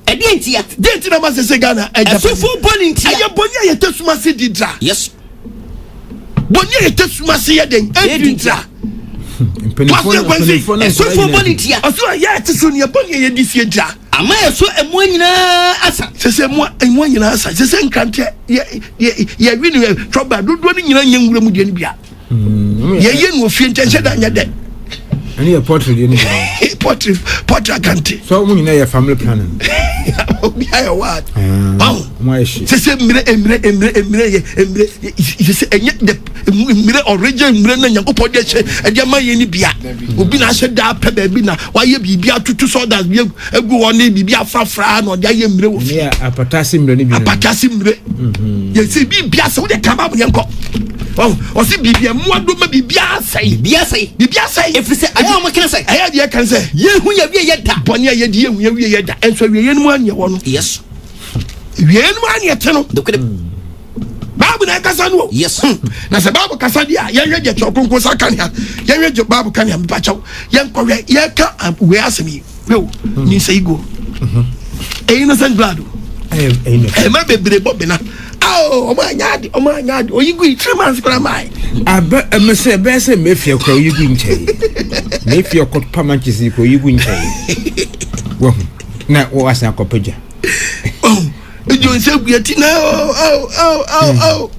Speaker 3: Ɛdeɛ ntia.
Speaker 2: Deɛ nti na ma sese Ghana ɛgya.
Speaker 3: Ɛsofo bɔ ne ntia.
Speaker 2: Ɛyɛ bɔnni a yɛtɛ suma se di dra.
Speaker 3: Yes.
Speaker 2: Bɔnni a yɛtɛ suma se yɛ den ɛdi dra.
Speaker 3: Ɛsofo bɔ ne ntia.
Speaker 2: Ɔso a yɛ ɛte so ne bɔnni a yɛdi sie dra.
Speaker 3: Ama ɛso ɛmoa nyinaa asa.
Speaker 2: Sese ɛmoa ɛmoa nyinaa asa. Sese nkrantɛ yɛ yɛ yɛwi ne trɔba dodoɔ ne nyinaa nyɛ nwura mu deɛ ne bia. Yɛyɛ no ofie nkyɛn hyɛ da nyɛ dɛ.
Speaker 1: Ɛne yɛ pɔtri deɛ ne bi.
Speaker 2: Pɔtri pɔtri akante.
Speaker 1: So wɔn nyinaa yɛ family planning.
Speaker 2: Obi ayɛ waad.
Speaker 1: Ɔn. Wɔn ayɛ hye.
Speaker 2: Sese mmire mmire mmire mmire yɛ mmire sese ɛnyɛ de mmire original mmire na Nyankopɔn de ahyɛ ɛde ama yɛn ni bia. Obi na ahyɛ daa pɛ baabi na wayɛ biribi atutu sawdust bi egu hɔ ne biribi afrafra na ɔde ayɛ mmire wɔ fie.
Speaker 1: Ɛne apatase mmire ne bi.
Speaker 2: Apatase mmire. Yɛsi biribi asɛ wode kaba yɛn kɔ. Ɔsi biribi ɛmoa doma biribi asɛe.
Speaker 3: Biribi asɛe.
Speaker 2: Biribi asɛe.
Speaker 3: Efiri sɛ ayɛ wɔn kena sɛ.
Speaker 2: Ɛyɛ deɛ kan sɛ.
Speaker 3: Yɛhu yɛ wie yɛ da.
Speaker 2: Bɔnne a yɛdi yɛhu yɛ wie yɛ da. Ɛnso awie yɛn mu anyɛ wɔ no.
Speaker 3: Yes.
Speaker 2: Wie yɛn mu anyɛ te no.
Speaker 3: Nokorɛ.
Speaker 2: Baabu na ɛkasa no o.
Speaker 3: Yes.
Speaker 2: Na sɛ baabu kasa deɛ a yɛnhwɛ deɛ Twerɛ Kronkron sa ka nea yɛnhwɛ deɛ baabu ka nea mepakyɛw yɛnkɔhwɛ yɛka wei asɛm yi hwɛ o nyinsɛ yi guo ɛyi innocent blood o ɛma bebree bɔ bena ao ɔmo anya ade ɔmo anya ade oyi gu yi 3 months koraa maa yi.
Speaker 1: Abɛ ɛmɛ sɛ ɛbɛyɛ sɛ mefia kora oyi gu nkyɛn mefia kɔ pa manches kora oyi gu nkyɛn wahu na wɔasan akɔpɛ gya.
Speaker 2: Ejo nse gu eti na oh oh oh oh oh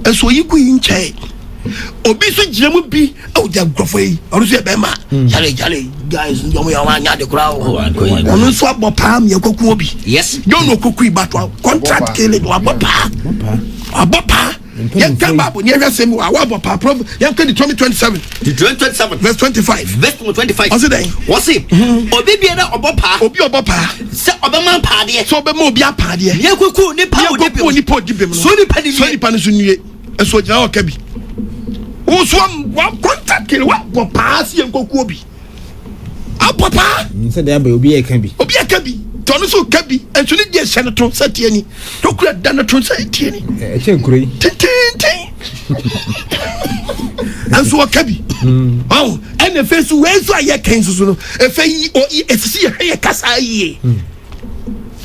Speaker 2: nso oyi gu yi nkyɛn obi nso gyina mu bi awo gya nkurɔfoɔ yi ɔno nso yɛ bɛrima yale yale guys ɔmo yɛ ɔmo anya ade koraa o ɔno nso abɔ paa mi ɛkɔku obi
Speaker 3: Yes.
Speaker 2: John okuku ibatoa contract killing wabɔ paa wabɔ paa yɛn ka baabu ni ɛhwɛ sɛm wa wabɔ paa prof yɛn ka Deuteronomy 27
Speaker 3: Deuteronomy 27
Speaker 2: verse 25
Speaker 3: verse number 25.
Speaker 2: Ɔsi dɛn?
Speaker 3: Wɔsi obi biara ɔbɔ paa.
Speaker 2: Obi ɔbɔ paa.
Speaker 3: Sɛ ɔbɛma paadeɛ.
Speaker 2: Sɛ ɔbɛma obi apaadeɛ.
Speaker 3: Yɛ kuku nipa odi
Speaker 2: bem. Yɛ kuku nipa odi bem no.
Speaker 3: So nipa ni
Speaker 2: So nipa ni so nue. Nso ogyina hɔ ka bi. Woso wa contract killing wa bɔ paa si yɛn koku obi. Abɔ paa.
Speaker 1: Sɛ de abɛ obi yɛ ka bi.
Speaker 2: Obi yɛ ka bi. Tɔno so ka bi. Nso ne deɛ hyɛ no to sɛ tie ni. Tokura da no to sɛ tie ni.
Speaker 1: Ɛkyɛ nkuro yi.
Speaker 2: Tententen. Nso ɔka bi. Ɔn ɛna efe so wei nso a yɛ kɛn soso no efe yi ɔ esisi yɛ hwɛ yɛ kasa yie.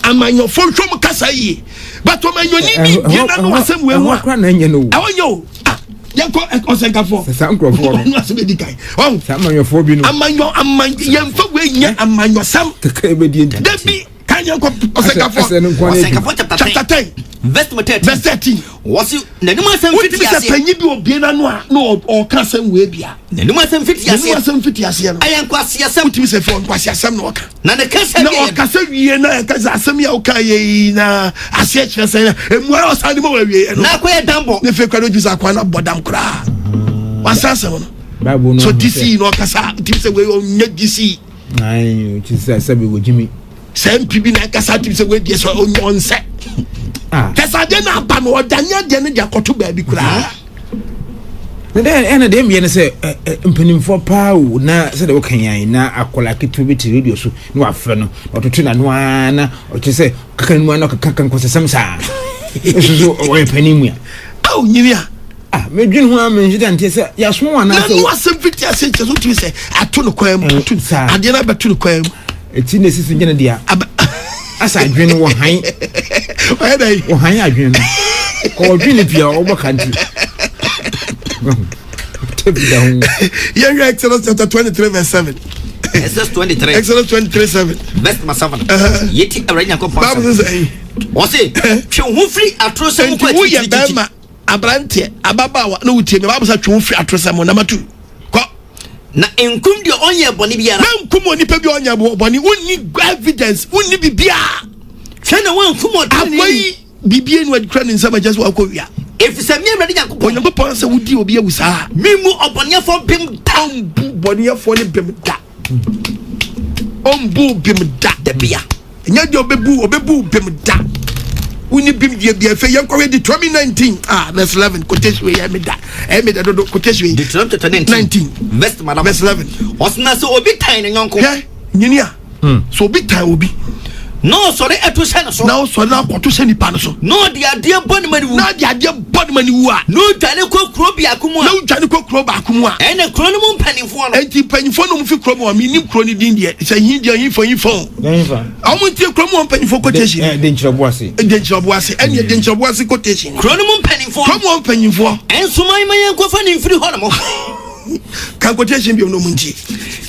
Speaker 2: Amanyɔfo nhwɛ mu kasa yie. But ɔmanyɔni bi bie na no asɛm wei ho a.
Speaker 1: Ɛhɔ kora na ɛnyɛ no o.
Speaker 2: Ɛhɔ nyɛ o. Ah yɛnkɔ ɔsɛnkafoɔ.
Speaker 1: Saa nkurɔfoɔ no.
Speaker 2: Ɔno asɛm edi kan. Ɔn.
Speaker 1: Saa amanyɔfoɔ bi no.
Speaker 2: Amanyɔ amanyɔ yɛnfa wei nyɛ amanyɔsɛm.
Speaker 1: Kakra ebedie nti.
Speaker 2: Dabi kan yɛnkɔ ɔsɛnkafoɔ.
Speaker 1: Asɛ no nko ara
Speaker 3: Ɔsɛnkafoɔ chapter 10.
Speaker 2: Chapter 10
Speaker 3: Verse number 13.
Speaker 2: verse 13.
Speaker 3: Wɔsi n'anim asɛm
Speaker 2: Wotumi
Speaker 3: fiti
Speaker 2: sɛ
Speaker 3: aseɛ.
Speaker 2: panyin bi obie n'ano a na ɔka asɛm wei bia.
Speaker 3: N'anim asɛm fiti
Speaker 2: N'anim
Speaker 3: aseɛ.
Speaker 2: asɛm fiti aseɛ no.
Speaker 3: Ɛyɛ nkwaseasɛm.
Speaker 2: Wotumi sɛ fɛ nkwasi asɛm na ɔka.
Speaker 3: Na ne kasa
Speaker 2: Na
Speaker 3: wie yɛ.
Speaker 2: ɔkasa wie na ɛka sɛ asɛm yi a ɔka yɛ yi na aseɛ kyerɛ sɛ na emu ara ɔsan de ma wɔ awie no.
Speaker 3: Na akɔyɛ dambɔ.
Speaker 2: Ne fɛ kura no ojú sɛ akwa na bɔ dam koraa. Wasa asɛm no.
Speaker 1: Bible no.
Speaker 2: So DC na ɔkasa wotumi sɛ wei ɔnyɛ DC.
Speaker 1: Ayi o ti sɛ sɛbi wɔ gyimi.
Speaker 2: Sɛ MP bi na ɛkasa wotumi sɛ wei deɛ sɛ ɔnyɛ ɔnsɛ.
Speaker 1: Ah.
Speaker 2: Kɛsɛ adeɛ no aba no ɔdane adeɛ no de akɔto baabi koraa.
Speaker 1: Na dɛ ɛna deɛ mmiɛ no sɛ mpanimfoɔ paa o na sɛdeɛ woka yan na akwadaa ketewa bi te radio so na wafrɛ no na ɔtoto n'ano ara na ɔkyerɛ sɛ kaka no mu ara na ɔkeka ka nkɔsɛsɛm saa nso so ɔyɛ panin mu a.
Speaker 2: Awo nyini a.
Speaker 1: Ah medwene ho a menhye da nteɛ sɛ yɛasoma wɔn anaasɛ.
Speaker 2: N'ano asɛm fiti ase nkyɛ so wotumi sɛ ato no kwan mu ato adeɛ no abɛto no kwan mu.
Speaker 1: Eti na esi so gyina dea. Asa adwene wɔ han.
Speaker 2: Ɔyɛ dɛ.
Speaker 1: Wɔ han adwene no. Kɔ ɔdwene pii a ɔbɔ ka nti. Tape da ho.
Speaker 2: Yɛhwɛ Exodus chapter 23 verse 7.
Speaker 3: Exodus 23.
Speaker 2: Exodus 23 7.
Speaker 3: Verse number 7. Yɛti Awurade Nyankopɔn
Speaker 2: Bible
Speaker 3: asɛm.
Speaker 2: sɛ sɛ.
Speaker 3: Wɔse twe wo ho firi atorosɛm
Speaker 2: Enti
Speaker 3: kɔ
Speaker 2: woyɛ
Speaker 3: akyirikyirikyiri.
Speaker 2: bɛrima aberanteɛ ababaawa na wotie me. Bible sɛ twe wo firi atorosɛm ho. Number 2. Kɔ.
Speaker 3: Na nkum deɛ ɔnyɛ bɔne biara.
Speaker 2: Na nkum onipa bi ɔnyɛ bɔne. Wonni evidence, wonni biribiara.
Speaker 3: Hwɛ na wankum ɔteneneeni.
Speaker 2: Akwa yi biribi enu adi kura ne nsam akyɛ sɛ wakɔ wia.
Speaker 3: Ɛfiri sɛ me Awurade Nyankopɔn.
Speaker 2: Onyankopɔn sɛ wodi obi awu saa.
Speaker 3: Memmu ɔbɔneɛfoɔ bem da.
Speaker 2: Ɔmbu bɔneɛfoɔ ne bem da. Ɔmbu bem da.
Speaker 3: Dabia.
Speaker 2: Ɛnyɛ deɛ ɔbɛbu ɔbɛbu bem da. Wonni bem deɛ bia afei yɛnkɔhwɛ Deuteronomy 19 ah verse 11 quotation wei ɛyɛ me da ɛyɛ me da dodo quotation wei.
Speaker 3: Deuteronomy chapter 19 verse
Speaker 2: 11.
Speaker 3: Ɔsena sɛ obi tan ne yɔnko.
Speaker 2: Hwɛ nyini a. Hmm. Sɛ obi tan obi.
Speaker 3: Na ɔsɔre ɛto hyɛ no so.
Speaker 2: Na ɔsɔre na akɔto hyɛ nipa no so.
Speaker 3: Na ɔde adeɛ bɔ ne ma ne wu.
Speaker 2: Na ɔde adeɛ bɔ ne ma ne wu a.
Speaker 3: Na ɔdwane kɔ kuro biako mu a.
Speaker 2: Na ɔdwane kɔ kuro baako mu a.
Speaker 3: Ɛna kuro no mu mpanimfoɔ no.
Speaker 2: Enti mpanimfoɔ no mu fi kuro mu a menim kuro no din deɛ sɛ hin deɛ hin fɔ hin fɔ. Ɔmo ntie kuro mu mpanimfoɔ quotation.
Speaker 1: Denkyerɛbo ase.
Speaker 2: Denkyerɛbo ase ɛne denkyerɛbo ase quotation.
Speaker 3: Kuro no mu mpanimfoɔ.
Speaker 2: Kuro mu mpanimfoɔ.
Speaker 3: Ɛnsoma ma yɛn nkɔfa ne mfiri hɔ nom.
Speaker 2: Kan quotation bi mu na ɔmo ntie.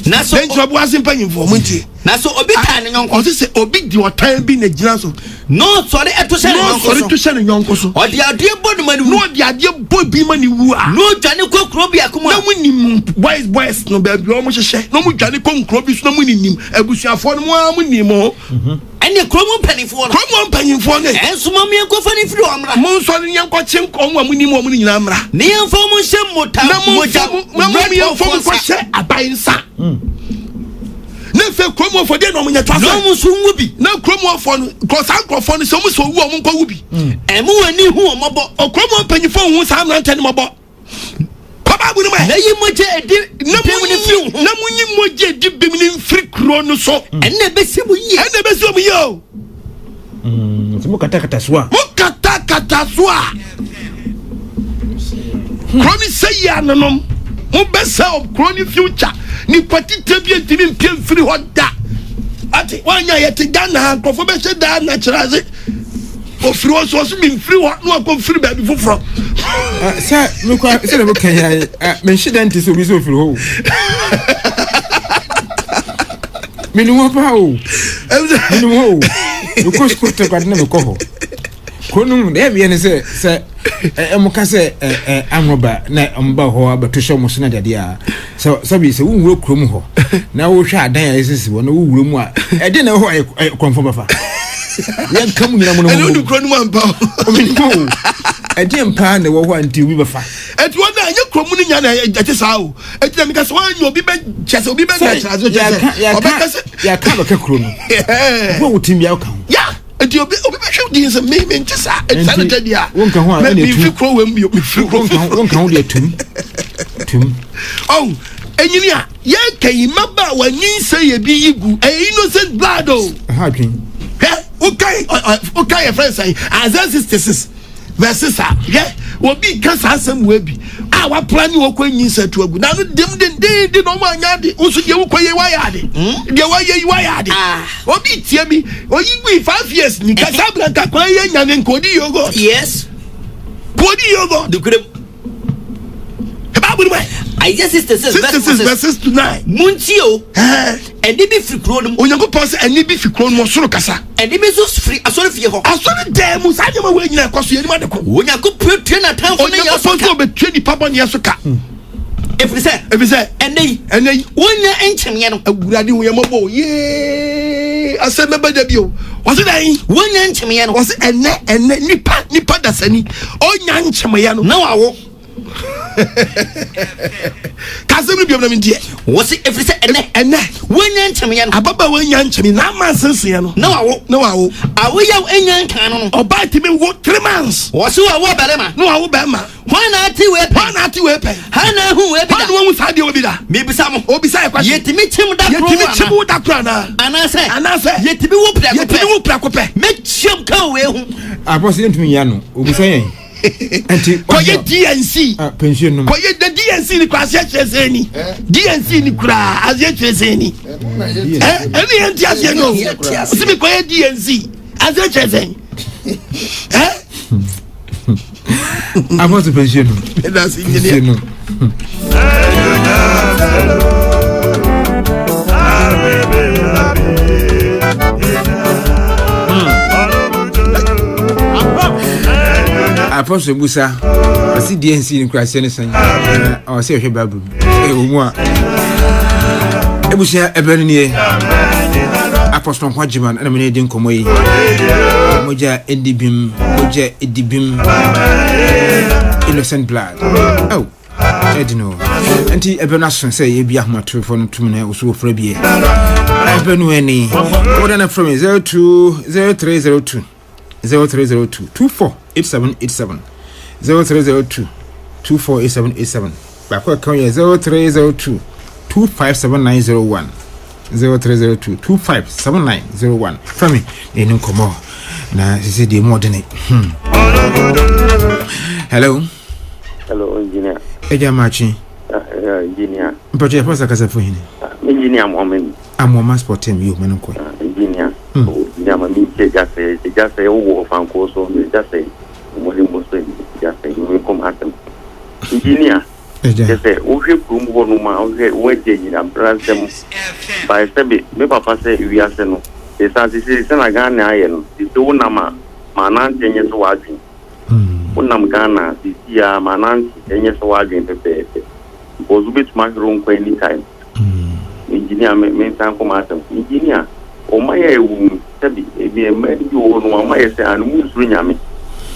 Speaker 3: Na so
Speaker 2: denkyerɛbo ase mpanimfoɔ ɔmo ntie.
Speaker 3: Na so obi tan ne yɔnko.
Speaker 2: Ɔsi sɛ obi di ɔtan bi na gyina so.
Speaker 3: Na ɔsɔre ɛto hyɛ ne yɔnko so.
Speaker 2: Na ɔsɔre to hyɛ ne yɔnko so.
Speaker 3: Ɔde adeɛ bɔ ne ma ne wu.
Speaker 2: Na ɔde adeɛ bɔ bi ma ne wu a.
Speaker 3: Na ɔdwane kɔ kuro biako mu a.
Speaker 2: Na mo nim boys boys no baabi wɔn hyehyɛ. Na wɔn dwane kɔ nkuro bi so na mo nim abusuafoɔ no mo ara mo nim ho.
Speaker 3: Ɛne kuro mu mpanimfoɔ no.
Speaker 2: Kuro mu mpanimfoɔ no.
Speaker 3: Ɛnsoma mo yɛnkɔfa ne mfiri hɔ mmra.
Speaker 2: Mo nsɔre ne yɛnkɔkye wɔn a mo nim wɔn no nyinaa mmra.
Speaker 3: Ne yɛmfa wɔn nhyɛ mmota mogya
Speaker 2: na mo yɛmfa wɔn nkɔhyɛ aban nsa. Na afei kurom wɔfoɔ deɛ na wɔn nyɛ to asɛ.
Speaker 3: Na wɔn nso nwu bi.
Speaker 2: Na kurom wɔfoɔ no nkurɔ saa nkurɔfoɔ no sɛ wɔn sɛ owu a wɔn nkɔ wu bi.
Speaker 3: Ɛmu wɔn ani hu wɔn mmɔbɔ.
Speaker 2: Okurom wɔn mpanyinfoɔ hu saa mmeranteɛ no mmɔbɔ. Kɔ baabu no mu ɛ.
Speaker 3: Na yi mogya edi bem no mfiri wo ho.
Speaker 2: Na mo nyi mogya edi bem no mfiri kuro no so.
Speaker 3: Ɛnna ebesi mo yie.
Speaker 2: Ɛnna ebesi wɔn yie o.
Speaker 1: Nti mo katakata so a.
Speaker 2: Mo katakata so a. Kuro no sɛ yie anonom. Mo bɛ sɛ kuro no future. Nipa titire bi ntumi mpie mfiri hɔ da. Ate wɔn anya yɛte Ghana ha nkurɔfoɔ bɛhyɛ daa na kyerɛ ase. Ofiri hɔ so ɔso mi nfiri hɔ na wakɔ nfiri baabi foforɔ.
Speaker 1: Sɛ mekɔ sɛ na meka yɛ menhye da nte sɛ obi sɛ ofiri hɔ o. Menim hɔ paa o. Menim hɔ o. Mekɔ sukuu tɛkwade na mekɔ hɔ. Kuro no mu deɛ ɛmeɛ ne sɛ sɛ ɛmo ka sɛ anwoba na ɔmo ba hɔ abɛto hyɛ ɔmo so na deɛ a sɛ sɛbi sɛ wowura kurom hɔ na wohwɛ adan a ɛsisi hɔ na wowura mu a ɛde na ɛwɔ hɔ a kɔnfɔ bɛfa yɛnka mu nyina mu no
Speaker 2: ɛne wode kuro no mu ampa
Speaker 1: o ɛdeɛ mpaa na ɛwɔ hɔ a nti obi bɛfa
Speaker 2: ɛti wɔn na ɛnyɛ kurom no nya na ɛte saa o ɛti na meka sɛ wɔanyɛ obi bɛ kyɛ sɛ obi bɛ na kyerɛ ase kyerɛ sɛ ɔbɛka sɛ
Speaker 1: yɛaka bɛka kuro no wo a wotim bia woka ho
Speaker 2: ya nti obi obi bɛhwɛ di nsɛm me me nte saa ɛti saa na tɛ di a
Speaker 1: wonka ho a ɛna
Speaker 2: etu mefi kuro wɛm bio mefi kuro
Speaker 1: wonka ho deɛ tum tum
Speaker 2: ɔn enyini a yɛka yi mmabaa wa nyinsɛ yɛ bi yi gu ɛyɛ innocent blood o
Speaker 1: ɛha adwen
Speaker 2: hwɛ woka woka yɛ fɛn sɛn Isaiah 66 verse a hwɛ obi ka saa asɛm wɔ bi a wapra ne wɔkɔ nyinsɛ to agu na no dem dendenden na ɔmo anya ade nso deɛ wokɔ yɛ wayɛ ade hmm? deɛ wayɛ yi wayɛ ade ah. obi tie mi oyi gui 5 years ni kasa abiranta kwan yɛ nyane nka odi yogurt
Speaker 3: yes
Speaker 2: kò odi yogurt
Speaker 3: dukurem
Speaker 2: Bible ni wɛ.
Speaker 3: Isaiah 66
Speaker 2: 66 verse 6 to 9.
Speaker 3: Muntie o. Ɛnne bi firi kuro no mu.
Speaker 2: Onyankopɔn sɛ ɛnne bi fi kuro no mu ɔsoro kasa.
Speaker 3: Ɛnne bi nso firi asɔre fie hɔ.
Speaker 2: Asɔre dan mu saa nneɛma wei nyinaa ɛkɔ so yɛnim ade ko.
Speaker 3: Onyankopɔn tua n'atamfo ne yɛn so
Speaker 2: ka. Onyankopɔn nso ɔbɛtua nipa bɔneɛ so ka.
Speaker 3: Ɛfiri sɛ.
Speaker 2: Ɛfiri sɛ.
Speaker 3: Ɛnɛ yi.
Speaker 2: Ɛnɛ yi.
Speaker 3: Wonya nkyɛmeɛ no.
Speaker 2: Awurade hu yɛn mmɔbɔ o yee asɛm bɛbɛ da bi o. Wɔsi dɛn?
Speaker 3: Wonya nkyɛmeɛ no.
Speaker 2: Wɔsi ɛnɛ ɛnɛ nipa nipa dasani ɔnya nkyɛmeɛ no.
Speaker 3: Na wawo.
Speaker 2: Kasɛm no biom na menteɛ.
Speaker 3: Wɔsi ɛfiri sɛ ɛnɛ.
Speaker 2: Ɛnɛ.
Speaker 3: Wonya nkyɛmeɛ no.
Speaker 2: Ababaawa nya nkyɛmeɛ na ama nsenseɛ no.
Speaker 3: Na wawo.
Speaker 2: Na wawo.
Speaker 3: Awoyaw nya nkan no no.
Speaker 2: Ɔbaa tumi wo 3 months.
Speaker 3: Wɔsi wawo barima.
Speaker 2: Na wawo bɛrima.
Speaker 3: Hwan na ate wei pɛn?
Speaker 2: Hwan na ate wei pɛn?
Speaker 3: Hwan na ahu wei bi da?
Speaker 2: Hwan na wahu saa deɛ wɔ bi da?
Speaker 3: Mebisa mo.
Speaker 2: Obisa yɛ kwasi.
Speaker 3: Yɛtumi kyim da koro
Speaker 2: Yɛtumi kyim wo da koro anaa?
Speaker 3: Anaasɛ.
Speaker 2: Anaasɛ.
Speaker 3: Yɛtumi wo prɛko pɛ.
Speaker 2: Yɛtumi wo prɛko pɛ.
Speaker 3: Mɛkyia ka wei ho.
Speaker 1: Abɔsɛ yɛntumi nyia no. Obisa yɛn. Nti
Speaker 2: kɔyɛ DNC.
Speaker 1: Pension no.
Speaker 2: Kɔyɛ na DNC ni kura aseɛ kyerɛ sɛ ni. DNC ni kura aseɛ kyerɛ sɛ ni. Ɛne yɛn ti aseɛ no. Ɔsi mi kɔyɛ DNC aseɛ kyerɛ sɛ.
Speaker 1: Abɔsɛ pension no. Pension no. Apostle Busa, ɔsi DNC no kura aseɛ ne sɛn? Ɔsɛ ɛhwɛ Bible mu. Ɛwɔ mu a. Ebusua ɛbɛn no nie. Apostle Nkwa Gyeman ɛna mene di nkɔmmɔ yi. Mogya ɛdi bim, mogya ɛdi bim. Innocent blood. Oh, ɛdi no. Nti ɛbɛn no aso sɛ yɛbi ahomatorofoɔ no tum na wɔso wɔfrɛ bie. Ɛbɛn no ani. Wɔda no frɛ me 02 0302 0302 248787 0302 248787 baako ɛka yɛ 0302 257901 0302 257901 fami na ɛni nkɔmmɔ na sisi deɛ mu ɔdene. Hello.
Speaker 4: Hello, engineer.
Speaker 1: Ɛgya maakye.
Speaker 4: Engineer.
Speaker 1: Mpɔtɔ yɛfɔ sɛ kasafo hene.
Speaker 4: Engineer Mohammed.
Speaker 1: Amoama sport team yi o mɛno nkɔ.
Speaker 4: Engineer. Engineer ma mi nkyɛ gya sɛ gya sɛ wowɔ ɔfanko so gya sɛ wɔde mo so gya sɛ mi kɔm asɛm. Engineer. Kyɛ sɛ wohwɛ kurom hɔ nom a, wohwɛ woagya nyina bra nsɛm bae sɛbe me papa sɛ wiase no ɛsan sese sɛ na Ghana ayɛ no sese wonam a ma nante nyɛ sɛ w'adwen wonam Ghana sisi a ma nante nyɛ sɛ w'adwen pɛpɛɛpɛ because wobɛtumi ahwere wo nkwa anytime. Engineer, me me nsan kɔ m'asɛm. Engineer, ɔman a ɛwɔ mu, sɛbi ebi mmaa bi wɔ hɔ nom a wɔayɛ sɛ ano mu nsuro Nyame.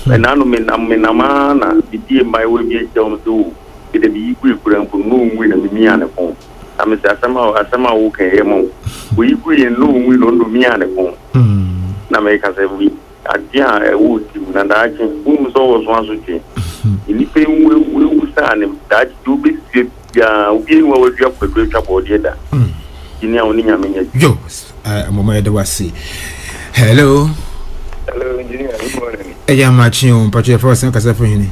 Speaker 4: Ɛna ano menam menam ara na medie mmaayewa bi akyia wɔn sɛ o mede meyi gu ekura mpo no na ɔnwui na memia ne kɔn. Na mesɛ asɛm a asɛm a woka ɛyɛ ma wo. Oyi gu yɛn na ɔnwui na ɔno de ɔmia ne kɔn. Na meka sɛ Adeɛ a ɛwɔ wo tirim na daakye wonim sɛ ɔwɔ so asotwe. Nnipa ewu ewu ewu saa ne daakye deɛ wobɛsua biara obi aniwa wadua kwadu atwa bɔɔdeɛ da. Nti nea wo ne Nyame nyɛ.
Speaker 1: Yo, mama yɛda wase. Hello.
Speaker 5: Hello, engineer. Good morning.
Speaker 1: Ɛyɛ amakye o, mpatwa yɛfrɛ wɔ sɛn kasa firi hene?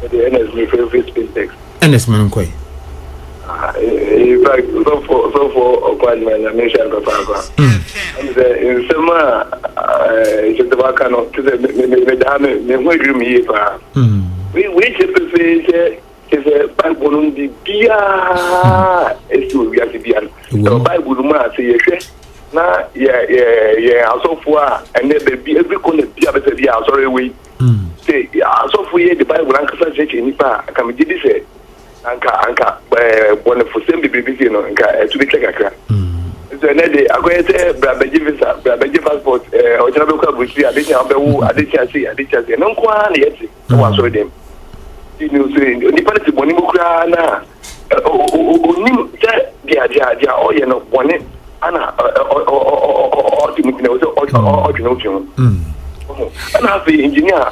Speaker 5: Ɛde NS mi fɛ fɛ SpaceX.
Speaker 1: Ernest ma no nkɔe.
Speaker 5: In fact, sɔfo sɔfo ɔkɔ adwuma Nyame nhyira no papaapa. Ɛne sɛ nsɛm a kyerɛ sɛ waka no kyerɛ sɛ medaa me me ho adwiri me yie paa. Wei kyerɛ pefee sɛ kyerɛ sɛ Bible no biribiara ɛsi wɔ wiase bia no. Ɛwɔ Bible no mu a sɛ yɛhwɛ na yɛ yɛ yɛ asɔfo a ɛnɛ baabi every corner bi a bɛsɛ bi a asɔre wei sɛ asɔfo yɛ de Bible ankasa kyerɛkyerɛ nnipa a, anka megye di sɛ anka anka ɛɛ bɔnefosɛm bebrebe sei no nka ɛto betwa kakra. Nso ɛnɛ de akɔyɛ sɛ bra bɛgye visa, bra bɛgye passport, ɛɛ ɔkyena bɛkɔ aburokyiri, adekyea wobɛwo, adekyea sei, adekyea sei. Ɛno nko ara na yɛte wɔ asɔre dɛm. Nti no sɛ nipa no te bɔne mu koraa na onim sɛ deɛ deɛ deɛ ɔyɛ no bɔne ana ɔte mu gyina sɛ ɔdwene wo fi ho. Ɛna afei engineer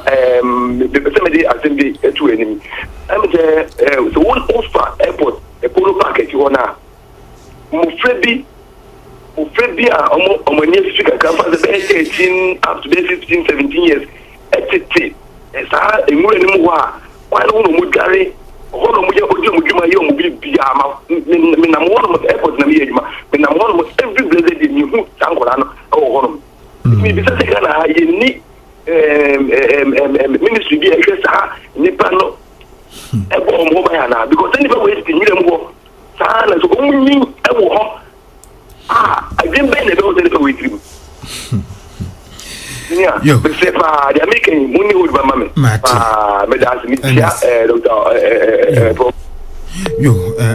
Speaker 5: mepɛ sɛ mede asɛm bi to anim. Ɛm sɛ sɛ wofa airport Polo Park akyi hɔ no a, mmofra bi mmofra bi a ɔmo ɔmo ani asisi kakra mfa sɛ bɛyɛ 13 up to bɛyɛ 15 17 years ɛtete saa nwura no mu hɔ a kwan no ho na ɔmo dware hɔ na ɔmo yɛ ɔdi ɔmo dwuma yɛ ɔmo biribiara ma menam hɔ nom airport na meyɛ adwuma menam hɔ nom every blessed day mehu saa nkwadaa no ɛwɔ hɔ nom. Mebisa sɛ Ghana ha yɛnni ministry bi a ɛhwɛ saa nnipa no ɛbɔ wɔn ho ban anaa? Because sɛ nnipa wɔ tete nwura mu hɔ saa na sɛ wɔn nyin wɔ hɔ a adwene bɛn na ɛbɛwɔ sɛ nnipa wɔ tirim? Nea mesrɛ paa deɛ meka yi mo ne hold ma me paa meda ase metia Dr. Prof.
Speaker 1: Yo,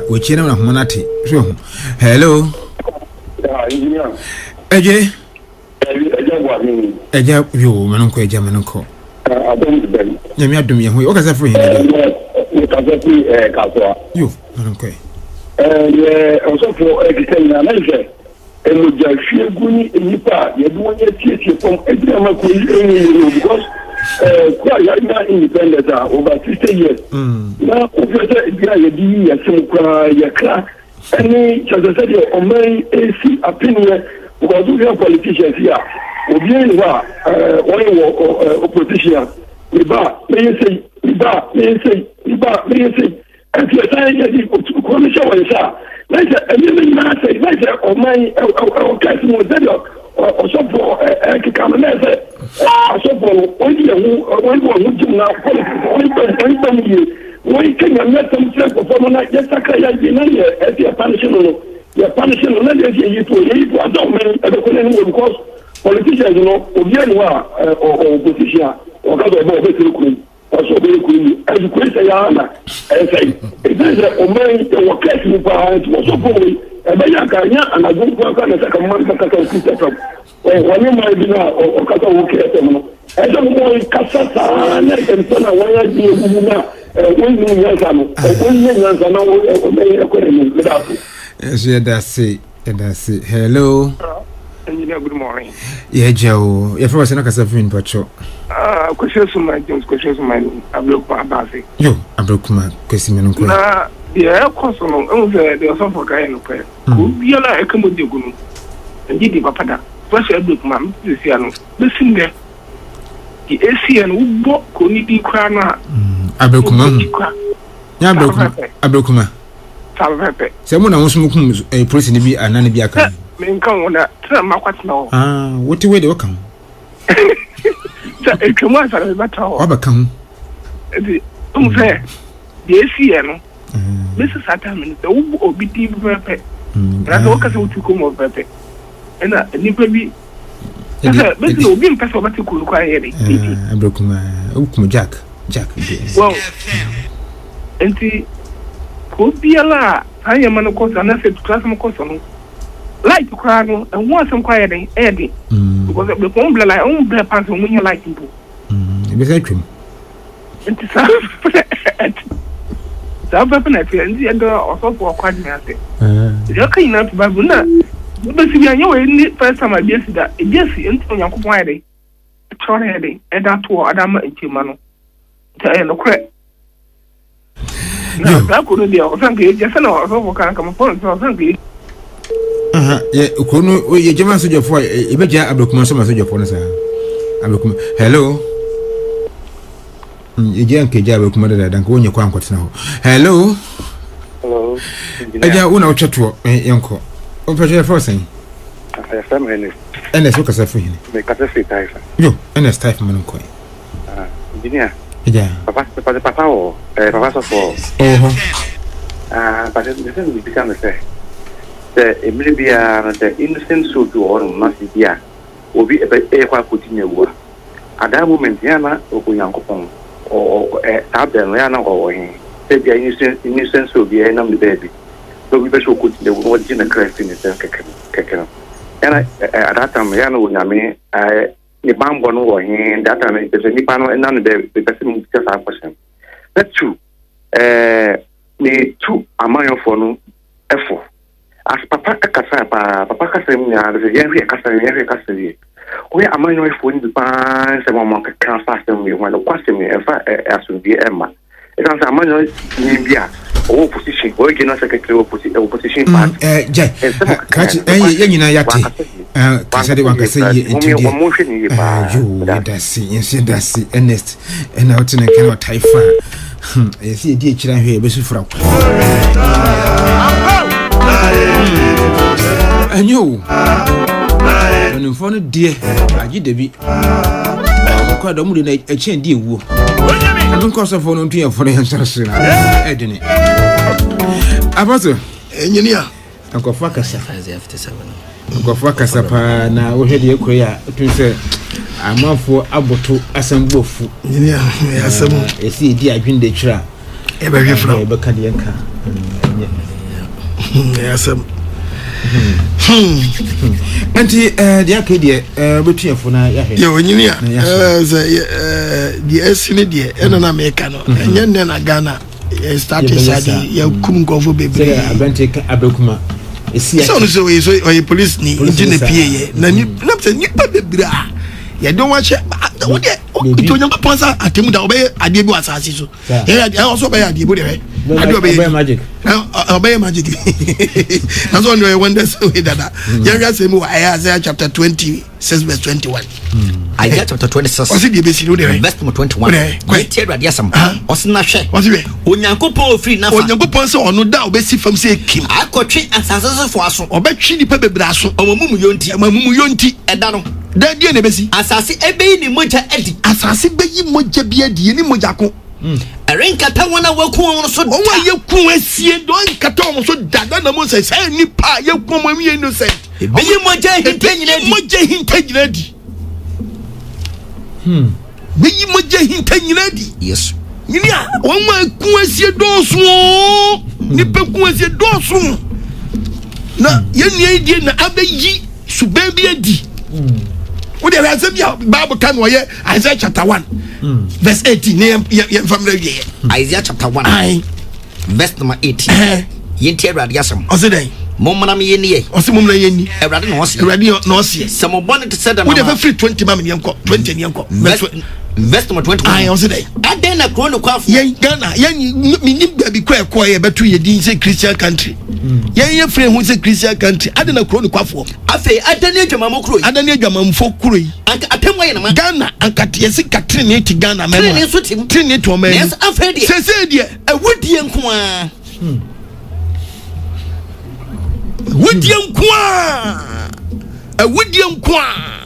Speaker 1: wɔkyie na ahoma no ate so hello. Ɛgye. Ɛgya yoo mɛ no nkɔ ɛgya mɛ no nkɔ. Nyame adom yɛ ho yɛ wɔkasa firi hene ɛgya.
Speaker 5: Mekasa firi ɛɛ Kasoa.
Speaker 1: Yo mɛ no nkɔ yɛ.
Speaker 5: Ɛɛ ɔsɔfo ɛkeka nyinaa na sɛ mogya hwiegu ne nnipa a yɛde wɔn atietie fam ɛgyina ma kuro yi ɛnyɛ yie no because ɛɛ kuro a yɛanya independence a over 60 years na wofɛ sɛ ebi a yɛde yi yɛsɛm koraa yɛkra ɛne kyerɛ sɛ sɛdeɛ ɔman yi ɛresi apeneɛ because wohwɛ politicians yi a obiara ni hɔ a wɔyɛ wɔ opposition a meba a mɛyɛ sei, meba a mɛyɛ sei, meba a mɛyɛ sei. Ɛnti ɛsan yɛde kuro no hyɛ wɔn nsa a na sɛ nneɛma nyinaa sɛ na sɛ ɔman ɛwɔ kɛse mu sɛdeɛ ɔsɔfoɔ ɛkeka no na sɛ asɔfoɔ no wɔn de yɛn ho wɔn de wɔn ho gyim na politics wɔn bɛ mu yie. Wɔn ka Nyame asɛm kyerɛ nkurɔfoɔ no na yɛsakra yɛn adwene na deɛ ɛsɛ yɛ panishe no no yɛ panishe no na deɛ ɛsɛ yɛyi to yɛyi to ansa ɔman ɛbɛkɔ n'anim wɔ because politicians no obiara ni hɔ a ɔwɔ position a ɔka sɛ ɔbɛ ɔbɛsere kuro yi. Ɔsɛ ɔbɛyɛ kuro yi ɛdi kuro sɛ yɛa na ɛsɛ ɛsɛ sɛ ɔman yi ɛwɔ kɛse mu paa nti wɔsɔ fo wei ɛbɛyɛ anka ɛnyɛ anadwo nko anka na sɛ ka mma no kasa wɔ Christ FM wɔne man bi no a ɔkasa wɔ Christ FM no ɛsɛ mo yi kasa saa na nsɛm na wɔn adwene egugu na wɔnni nyansa no wɔnyɛ nyansa na ɔman yi ɛkɔ n'anim meda ase.
Speaker 1: Ɛso yɛda ase yɛda ase hello.
Speaker 6: Engineer, good morning.
Speaker 1: Yɛgya o yɛfrɛ wɔ sɛ na kasa firi mpɔkyɛw.
Speaker 6: Kwasi Asuman James Kwasi Asuman Ablekuma Abase.
Speaker 1: Yo Ablekuma Kwasi mene nkɔ.
Speaker 6: Na deɛ ɛkɔ so no ehu sɛ deɛ ɔsɔfo ka yɛ nokorɛ. Kuro biara a ɛka mogya gu no ɛngye di papa da. Especially Ablekuma mete sisi ano bɛsi nnɛ deɛ ɛsi yɛ no wobɔ kuro no din koraa no a.
Speaker 1: Ablekuma ho. Nyɛ Ablekuma Ablekuma.
Speaker 6: Saa pɛpɛpɛ.
Speaker 1: Sɛ mo na mo nso mo kum eh, polisi no bi anaa ne bi aka ho.
Speaker 6: Menka ho na tena mmakɔ tena hɔ.
Speaker 1: Ah, wote wei de woka ho.
Speaker 6: Sɛ atwa mu ansa na mebɛtena hɔ.
Speaker 1: Wabɛka ho.
Speaker 6: Nti, wohu sɛ deɛ ɛsi yɛ no, bɛsi saa time no sɛ wobɔ obi din pɛpɛpɛ, anaasɛ woka sɛ wotu kurom hɔ pɛpɛpɛ, ɛna nnipa bi sɛ bɛsi obi mpɛ sɛ ɔbɛte kuro no koraa yɛ de.
Speaker 1: Abrɛkuma, wokum Jack. Jack de.
Speaker 6: Well, nti kuro biara a saa nneɛma no kɔ so anaasɛ tuturasɛm kɔ so no, light koraa no, ɛho asɛm koraa yɛ den, ɛyɛ den. Because bɛkɔ wɔn brɛ light, wɔn brɛ paa sɛ wɔn nya light mpo.
Speaker 1: Ebɛsɛ atwam.
Speaker 6: Nti saa ɛte, saa pɛpɛ na ɛteɛ, nti ɛdɔ ɔsɔfo ɔkɔ adwene ase. Deɛ ɔka nyinaa to Bible na bɛsi bi anyɛ wɔ ne first time a ebi asi da, ebi asi nti Onyankopɔn ayɛ den. Kyerɛw no yɛ den ɛde ato hɔ ɛde ama nkyirima no nti ɛyɛ nokorɛ na saa kuro no deɛ ɔsɛ nka yɛgya sɛ na ɔsɔfo ka nka mepɔ no sɛ ɔsɛ nka yɛ
Speaker 1: yɛ kuro no yɛ gyama sogyafoɔ a yɛbɛgya abrɛkuma nso ma sogyafoɔ no saa abrɛkuma hello yɛgya nka gya abrɛkuma dadaada nka wɔnyɛ kɔ ankɔtena hɔ hello agya wo na wotwa toɔ yɛnkɔ wopɛ sɛ yɛfrɛ sɛn
Speaker 7: Yɛfrɛ me Ernest.
Speaker 1: Ernest, wo kasa firi hene?
Speaker 7: Me kasa firi Taifa.
Speaker 1: Yo, Ernest Taifa ma no nkɔ.
Speaker 7: Ah, engineer.
Speaker 1: Eja.
Speaker 7: Papa, papa, papa wɔ, eh, papa sɔfo wɔ.
Speaker 1: Ɔwɔ hɔ.
Speaker 7: Ah, papa, me sɛ me bisa no sɛ, sɛ emiri biara no, the innocent soul bi wɔ hɔ nom na sɛ bi a obi ɛbɛ ɛyɛ kɔ akɔdi n'awu a, at that moment yɛn na Onyankopɔn ɔ ɔ ɛ saa bɛn no yɛn na ɔwɔ he sɛ bi a innocent innocent soul bi ɛnam ne baabi. na obi bɛ sɛ ɔkɔdi n'awu na ɔgye ne kra firi ne nsam kɛkɛ no kɛkɛ no ɛna at that time yɛ na onyame ne banbɔ no wɔ he that time ɛsɛ sɛ nipa no ɛna no bɛ bɛpɛ sɛ mebisa saa question na tu ɛɛ metu amanyɔfoɔ no ɛfo as papa ɛkasa paa papa kasa mu nyinaa sɛ yɛnhwɛ kasa yɛnhwɛ kasa yie woyɛ amanyɔfoɔ no bi paa nsɛm a wɔakeka fa asɛm yi ho a nokwasɛm yi ɛmfa asomdwie ɛmma ɛsiane sɛ amanyɔ ni bi a ɔwɔ opposition ɔyɛ general secretary wɔ opposition mm, party
Speaker 1: eh, gyae kakye ɛyɛ yɛn nyinaa yɛate kasa de wankasa yie nti deɛ yo yɛda se yɛn nso yɛda se Ernest ɛna wote ne nka na ɔtae fa ɛyɛ sɛ yɛdi akyiri ahwɛ yɛbɛsu fra kwa ɛnyɛ o mpanimfoɔ no deɛ agye dabi ɔkɔ da ɔmo de no ɛkyɛn di ewuo ɛno nkɔ sɔfoɔ no ntu yɛn fo no yɛn nsɔre so na ɛdene apostle
Speaker 2: engineer
Speaker 1: nkurɔfoɔ akasa nkurɔfoɔ akasa paa na wohwɛ deɛ ɛkɔ yi a wotumi sɛ amanfoɔ aboto asɛm bu afu
Speaker 2: asɛm
Speaker 1: ɛsi ɛdi adwene de kyerɛ a
Speaker 2: yɛbɛhwɛ fra
Speaker 1: yɛbɛka deɛ nka
Speaker 2: ɛyɛ asɛm
Speaker 1: nti deɛ aka deɛ wobɛtu yɛfo na yɛahwɛ
Speaker 2: yɛ onyini a sɛ deɛ asi ne deɛ ɛna na meka no ɛnyɛ nnɛ na Ghana yɛ start saa de yɛkum nkurɔfoɔ bebree
Speaker 1: aberante ka abɛkuma
Speaker 2: sɛ ɔno sɛ ɔyɛ ɔyɛ police ni nti na pie yɛ na ni na sɛ nipa bebree a yɛde wɔn ahyɛ wodeɛ nti Onyankopɔn sɛ atemu da ɔbɛyɛ adeɛ bi wɔ asase so ɛyɛ ɔsɛ ɔbɛyɛ adeɛ bi deɛ adeɛ ɔbɛyɛ
Speaker 1: magic
Speaker 2: ɔbɛyɛ magic na sɛ ɔno ɔyɛ wonders way dada yɛhwɛ asɛm wɔ ɛyɛ Isaiah chapter 26 verse 21.
Speaker 3: Isaiah chapter 26.
Speaker 2: Ɔsi deɛ bɛsi no deɛ.
Speaker 3: Verse number 21.
Speaker 2: Deɛ
Speaker 3: tie Awurade asɛm. Ɔsi na hwɛ.
Speaker 2: Ɔsi hwɛ.
Speaker 3: Onyankopɔn ofiri nafa.
Speaker 2: Onyankopɔn sɛ ɔno da a ɔbɛsi fam sɛ ekim.
Speaker 3: Akɔtwe asase so fo aso.
Speaker 2: Ɔbɛtwe nipa bebree aso.
Speaker 3: Ɔmo amumuyɔ nti.
Speaker 2: Ɔmo amumuyɔ nti.
Speaker 3: Ɛda no.
Speaker 2: Da deɛ na ebesi.
Speaker 3: Asase ebeyi ne mogya adi.
Speaker 2: Asase bɛyi mogya bi adi yɛ ne mogya ko.
Speaker 3: Ɛrenkata wɔn a wɔaku wɔn so da.
Speaker 2: Wɔn a yɛku wɔn asie de ɔrenkata wɔn so da. Da na mo sɛ saa nipa a yɛku wɔn yɛ innocent.
Speaker 3: Ebeyi mogya ahinta nyinaa di.
Speaker 2: Mogya ahinta nyinaa di. Hmm. Bɛyi mogya hinta nyina adi.
Speaker 3: Yes.
Speaker 2: Nyini a wɔn a ku asie dɔɔso oo. Nipa ku asie dɔɔso. Na yɛn nua yi die na abɛyi suban bi adi. Wode ɛhwɛ asɛm bi a Bible ka no ɔyɛ Isaiah chapter 1 verse 18 ne yɛn fa mmerɛ wieɛ.
Speaker 3: Isaiah chapter 1 verse number 18. Yɛntie Awurade asɛm.
Speaker 2: Ɔse dɛn?
Speaker 3: Mommra me yɛnni ɛ.
Speaker 2: Ɔse mommra yɛnni.
Speaker 3: Awurade na ɔseɛ.
Speaker 2: Awurade na ɔseɛ.
Speaker 3: Sɛ mo bɔne te sɛ dɛm
Speaker 2: ama. Wode fɛ firi 20 ma me yɛnkɔ. 20 ne yɛnkɔ.
Speaker 3: Verse number 21.
Speaker 2: Ayi ɔse dɛn?
Speaker 3: Adɛn na kuro no kwafo.
Speaker 2: Yɛn Ghana yɛn menim baabi kɔ ɛkɔ yɛ bɛto yɛ din sɛ Christian country. Yɛn yɛ firi ho sɛ Christian country. Adɛn na kuro no kwafoɔ.
Speaker 3: Afei adɛn ne adwamamɔ kuro yi.
Speaker 2: Adɛn ne adwamamfo kuro yi.
Speaker 3: Anka atemmu ayɛ ne ma.
Speaker 2: Ghana anka yɛsi ka tenenee te Ghana mɛma.
Speaker 3: Tenenee nso te mu.
Speaker 2: Tenenee te ɔman mu.
Speaker 3: Nanso afei deɛ.
Speaker 2: Sɛsɛ deɛ.
Speaker 3: Awudie nko ara.
Speaker 2: Awudie nko ara. Awudie nko ara.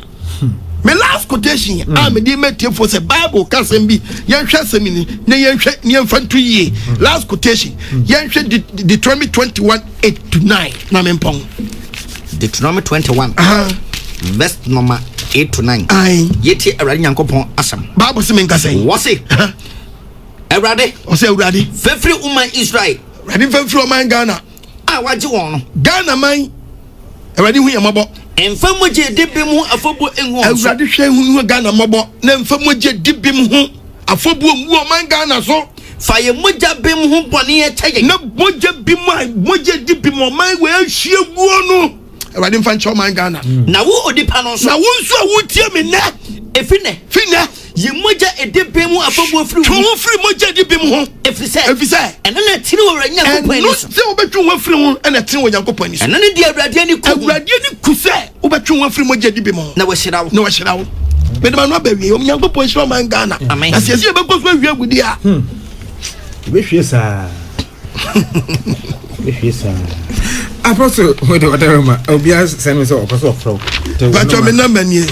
Speaker 2: Me last quotation a mede ma tiefo sɛ Bible ka asɛm bi yɛnhwɛ asɛm ni na yɛnhwɛ ne yɛmfa nto yie. Last quotation yɛnhwɛ Deuteronomy 21 8 to 9 na mempɔn.
Speaker 3: Deuteronomy 21 verse number 8 to 9. Yɛtie Awurade Nyankopɔn asɛm.
Speaker 2: Bible se menka sɛn?
Speaker 3: Wɔse. Awurade.
Speaker 2: Ɔsɛ Awurade.
Speaker 3: Fɛfiri wo man Israel.
Speaker 2: Awurade mfɛmfiri ɔman Ghana.
Speaker 3: A wagye wɔn no.
Speaker 2: Ghana man. Awurade hu yɛn mmɔbɔ.
Speaker 3: Mfa mogya di bem ho afɔbuo ngu wɔn
Speaker 2: so. Awurade hwɛ hu Ghana mmɔbɔ na mfa mogya di bem ho afɔbuo ngu ɔman Ghana so.
Speaker 3: Fa yɛn mogya bem ho bɔne kyɛ yɛn.
Speaker 2: Na mogya bi mu a mogya di bem ɔman wɔ ahwie guo no. Awurade mfa nkyɛ ɔman Ghana.
Speaker 3: Na wo onipa no nso.
Speaker 2: Na wo nso a wotie me nnɛ.
Speaker 3: Efi nnɛ.
Speaker 2: Fi nnɛ.
Speaker 3: Yi mogya edi bem ho afɔbuo firi wo.
Speaker 2: Twe wo firi mogya edi bem ho.
Speaker 3: Efiri sɛ.
Speaker 2: Efiri sɛ.
Speaker 3: Ɛno na ɛtene wɔ Awurade Nyankopɔn ani so.
Speaker 2: Ɛno sɛ wobɛtwe wo afiri ho ɛna ɛtene wɔ Nyankopɔn ani so.
Speaker 3: Ɛno ne deɛ Awurade ani ku.
Speaker 2: Awurade ani ku sɛ wobɛtwe wo afiri mogya edi bem ho.
Speaker 3: Na wahyira wo.
Speaker 2: Na wahyira wo. Mede ma no aba wie. Onyankopɔn nhyira ɔman Ghana.
Speaker 3: Amen.
Speaker 2: Na sɛ yɛsɛ yɛbɛkɔ so awie agudi a.
Speaker 1: Yɛbɛhwie saa. Yɛbɛhwie saa. Apostle, wode ɔdarima obiara sɛ me sɛ ɔpɛ sɛ ɔfrɛ wo.
Speaker 2: Patwa me namba nie.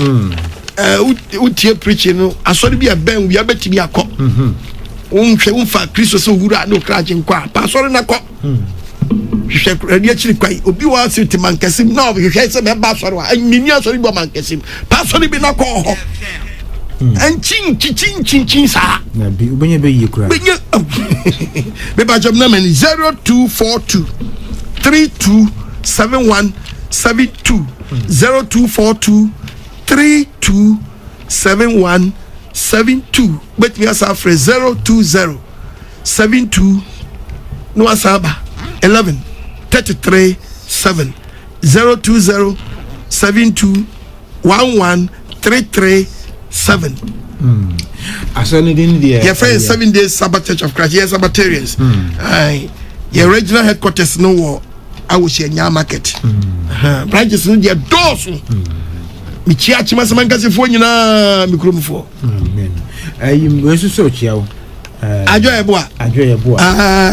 Speaker 2: Wotie preaching no asɔre bi a bɛn wia bɛtumi akɔ. Wonhwɛ womfa Kristo sɛ owura ne okra agye nkɔ a pa asɔre no akɔ. Hwehwɛ Awurade akyiri kwan. Obi wɔ ase te mankɛse mu na ɔhwehwɛ sɛ mɛba asɔre wa. Menni asɔre bi wɔ mankɛse mu. Pa asɔre bi na kɔ hɔ. Nkyi nkyikyi nkyinkyin saa.
Speaker 1: Na bi wobɛnya bɛyie koraa.
Speaker 2: Bɛnya mepa kyɛm na mani 0242 3271 72 0242 3271 72 wobɛtumi asa afrɛ 020 72 na wasan aba 11 33 7 020 72 11 33 7.
Speaker 1: Asɔre no din deɛ.
Speaker 2: Yɛfrɛ yɛ Seven Days Sabbath Church of Christ yɛ Sabbatarians. Ayi yɛ regional headquarters no wɔ Awohyɛ Nyaa market. Branches no deɛ dɔɔso. Mekyia akyemasɛm ankasefoɔ nyinaa me kuromfoɔ.
Speaker 1: Amen. Ayi wei nso sɛ ɔkyia wo.
Speaker 2: Adwo Yeboah.
Speaker 1: Adwo Yeboah.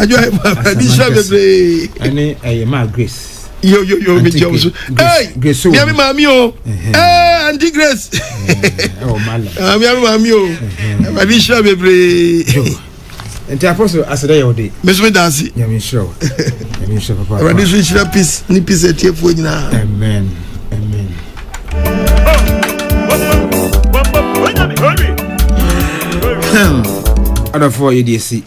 Speaker 2: Adwo Yeboah. Awurade nhyira bebree.
Speaker 1: Ɛne ɛyɛ maa Grace.
Speaker 2: Yo yo yo mi kyia wo so. Hey,
Speaker 1: Grace.
Speaker 2: Mia mi maami o. Hey, Auntie Grace.
Speaker 1: Ɛwɔ Mala.
Speaker 2: Mia mi maami o. Awurade nhyira bebree.
Speaker 1: Nti apostle aseda yɛ ɔde.
Speaker 2: Me nso mi da ase.
Speaker 1: Nyame nhyira wo. Nyame nhyira papa.
Speaker 2: Awurade nso nhyira peace ne peace atiefoɔ nyinaa.
Speaker 1: Amen. Amen. Adɔfoɔ yɛde asi.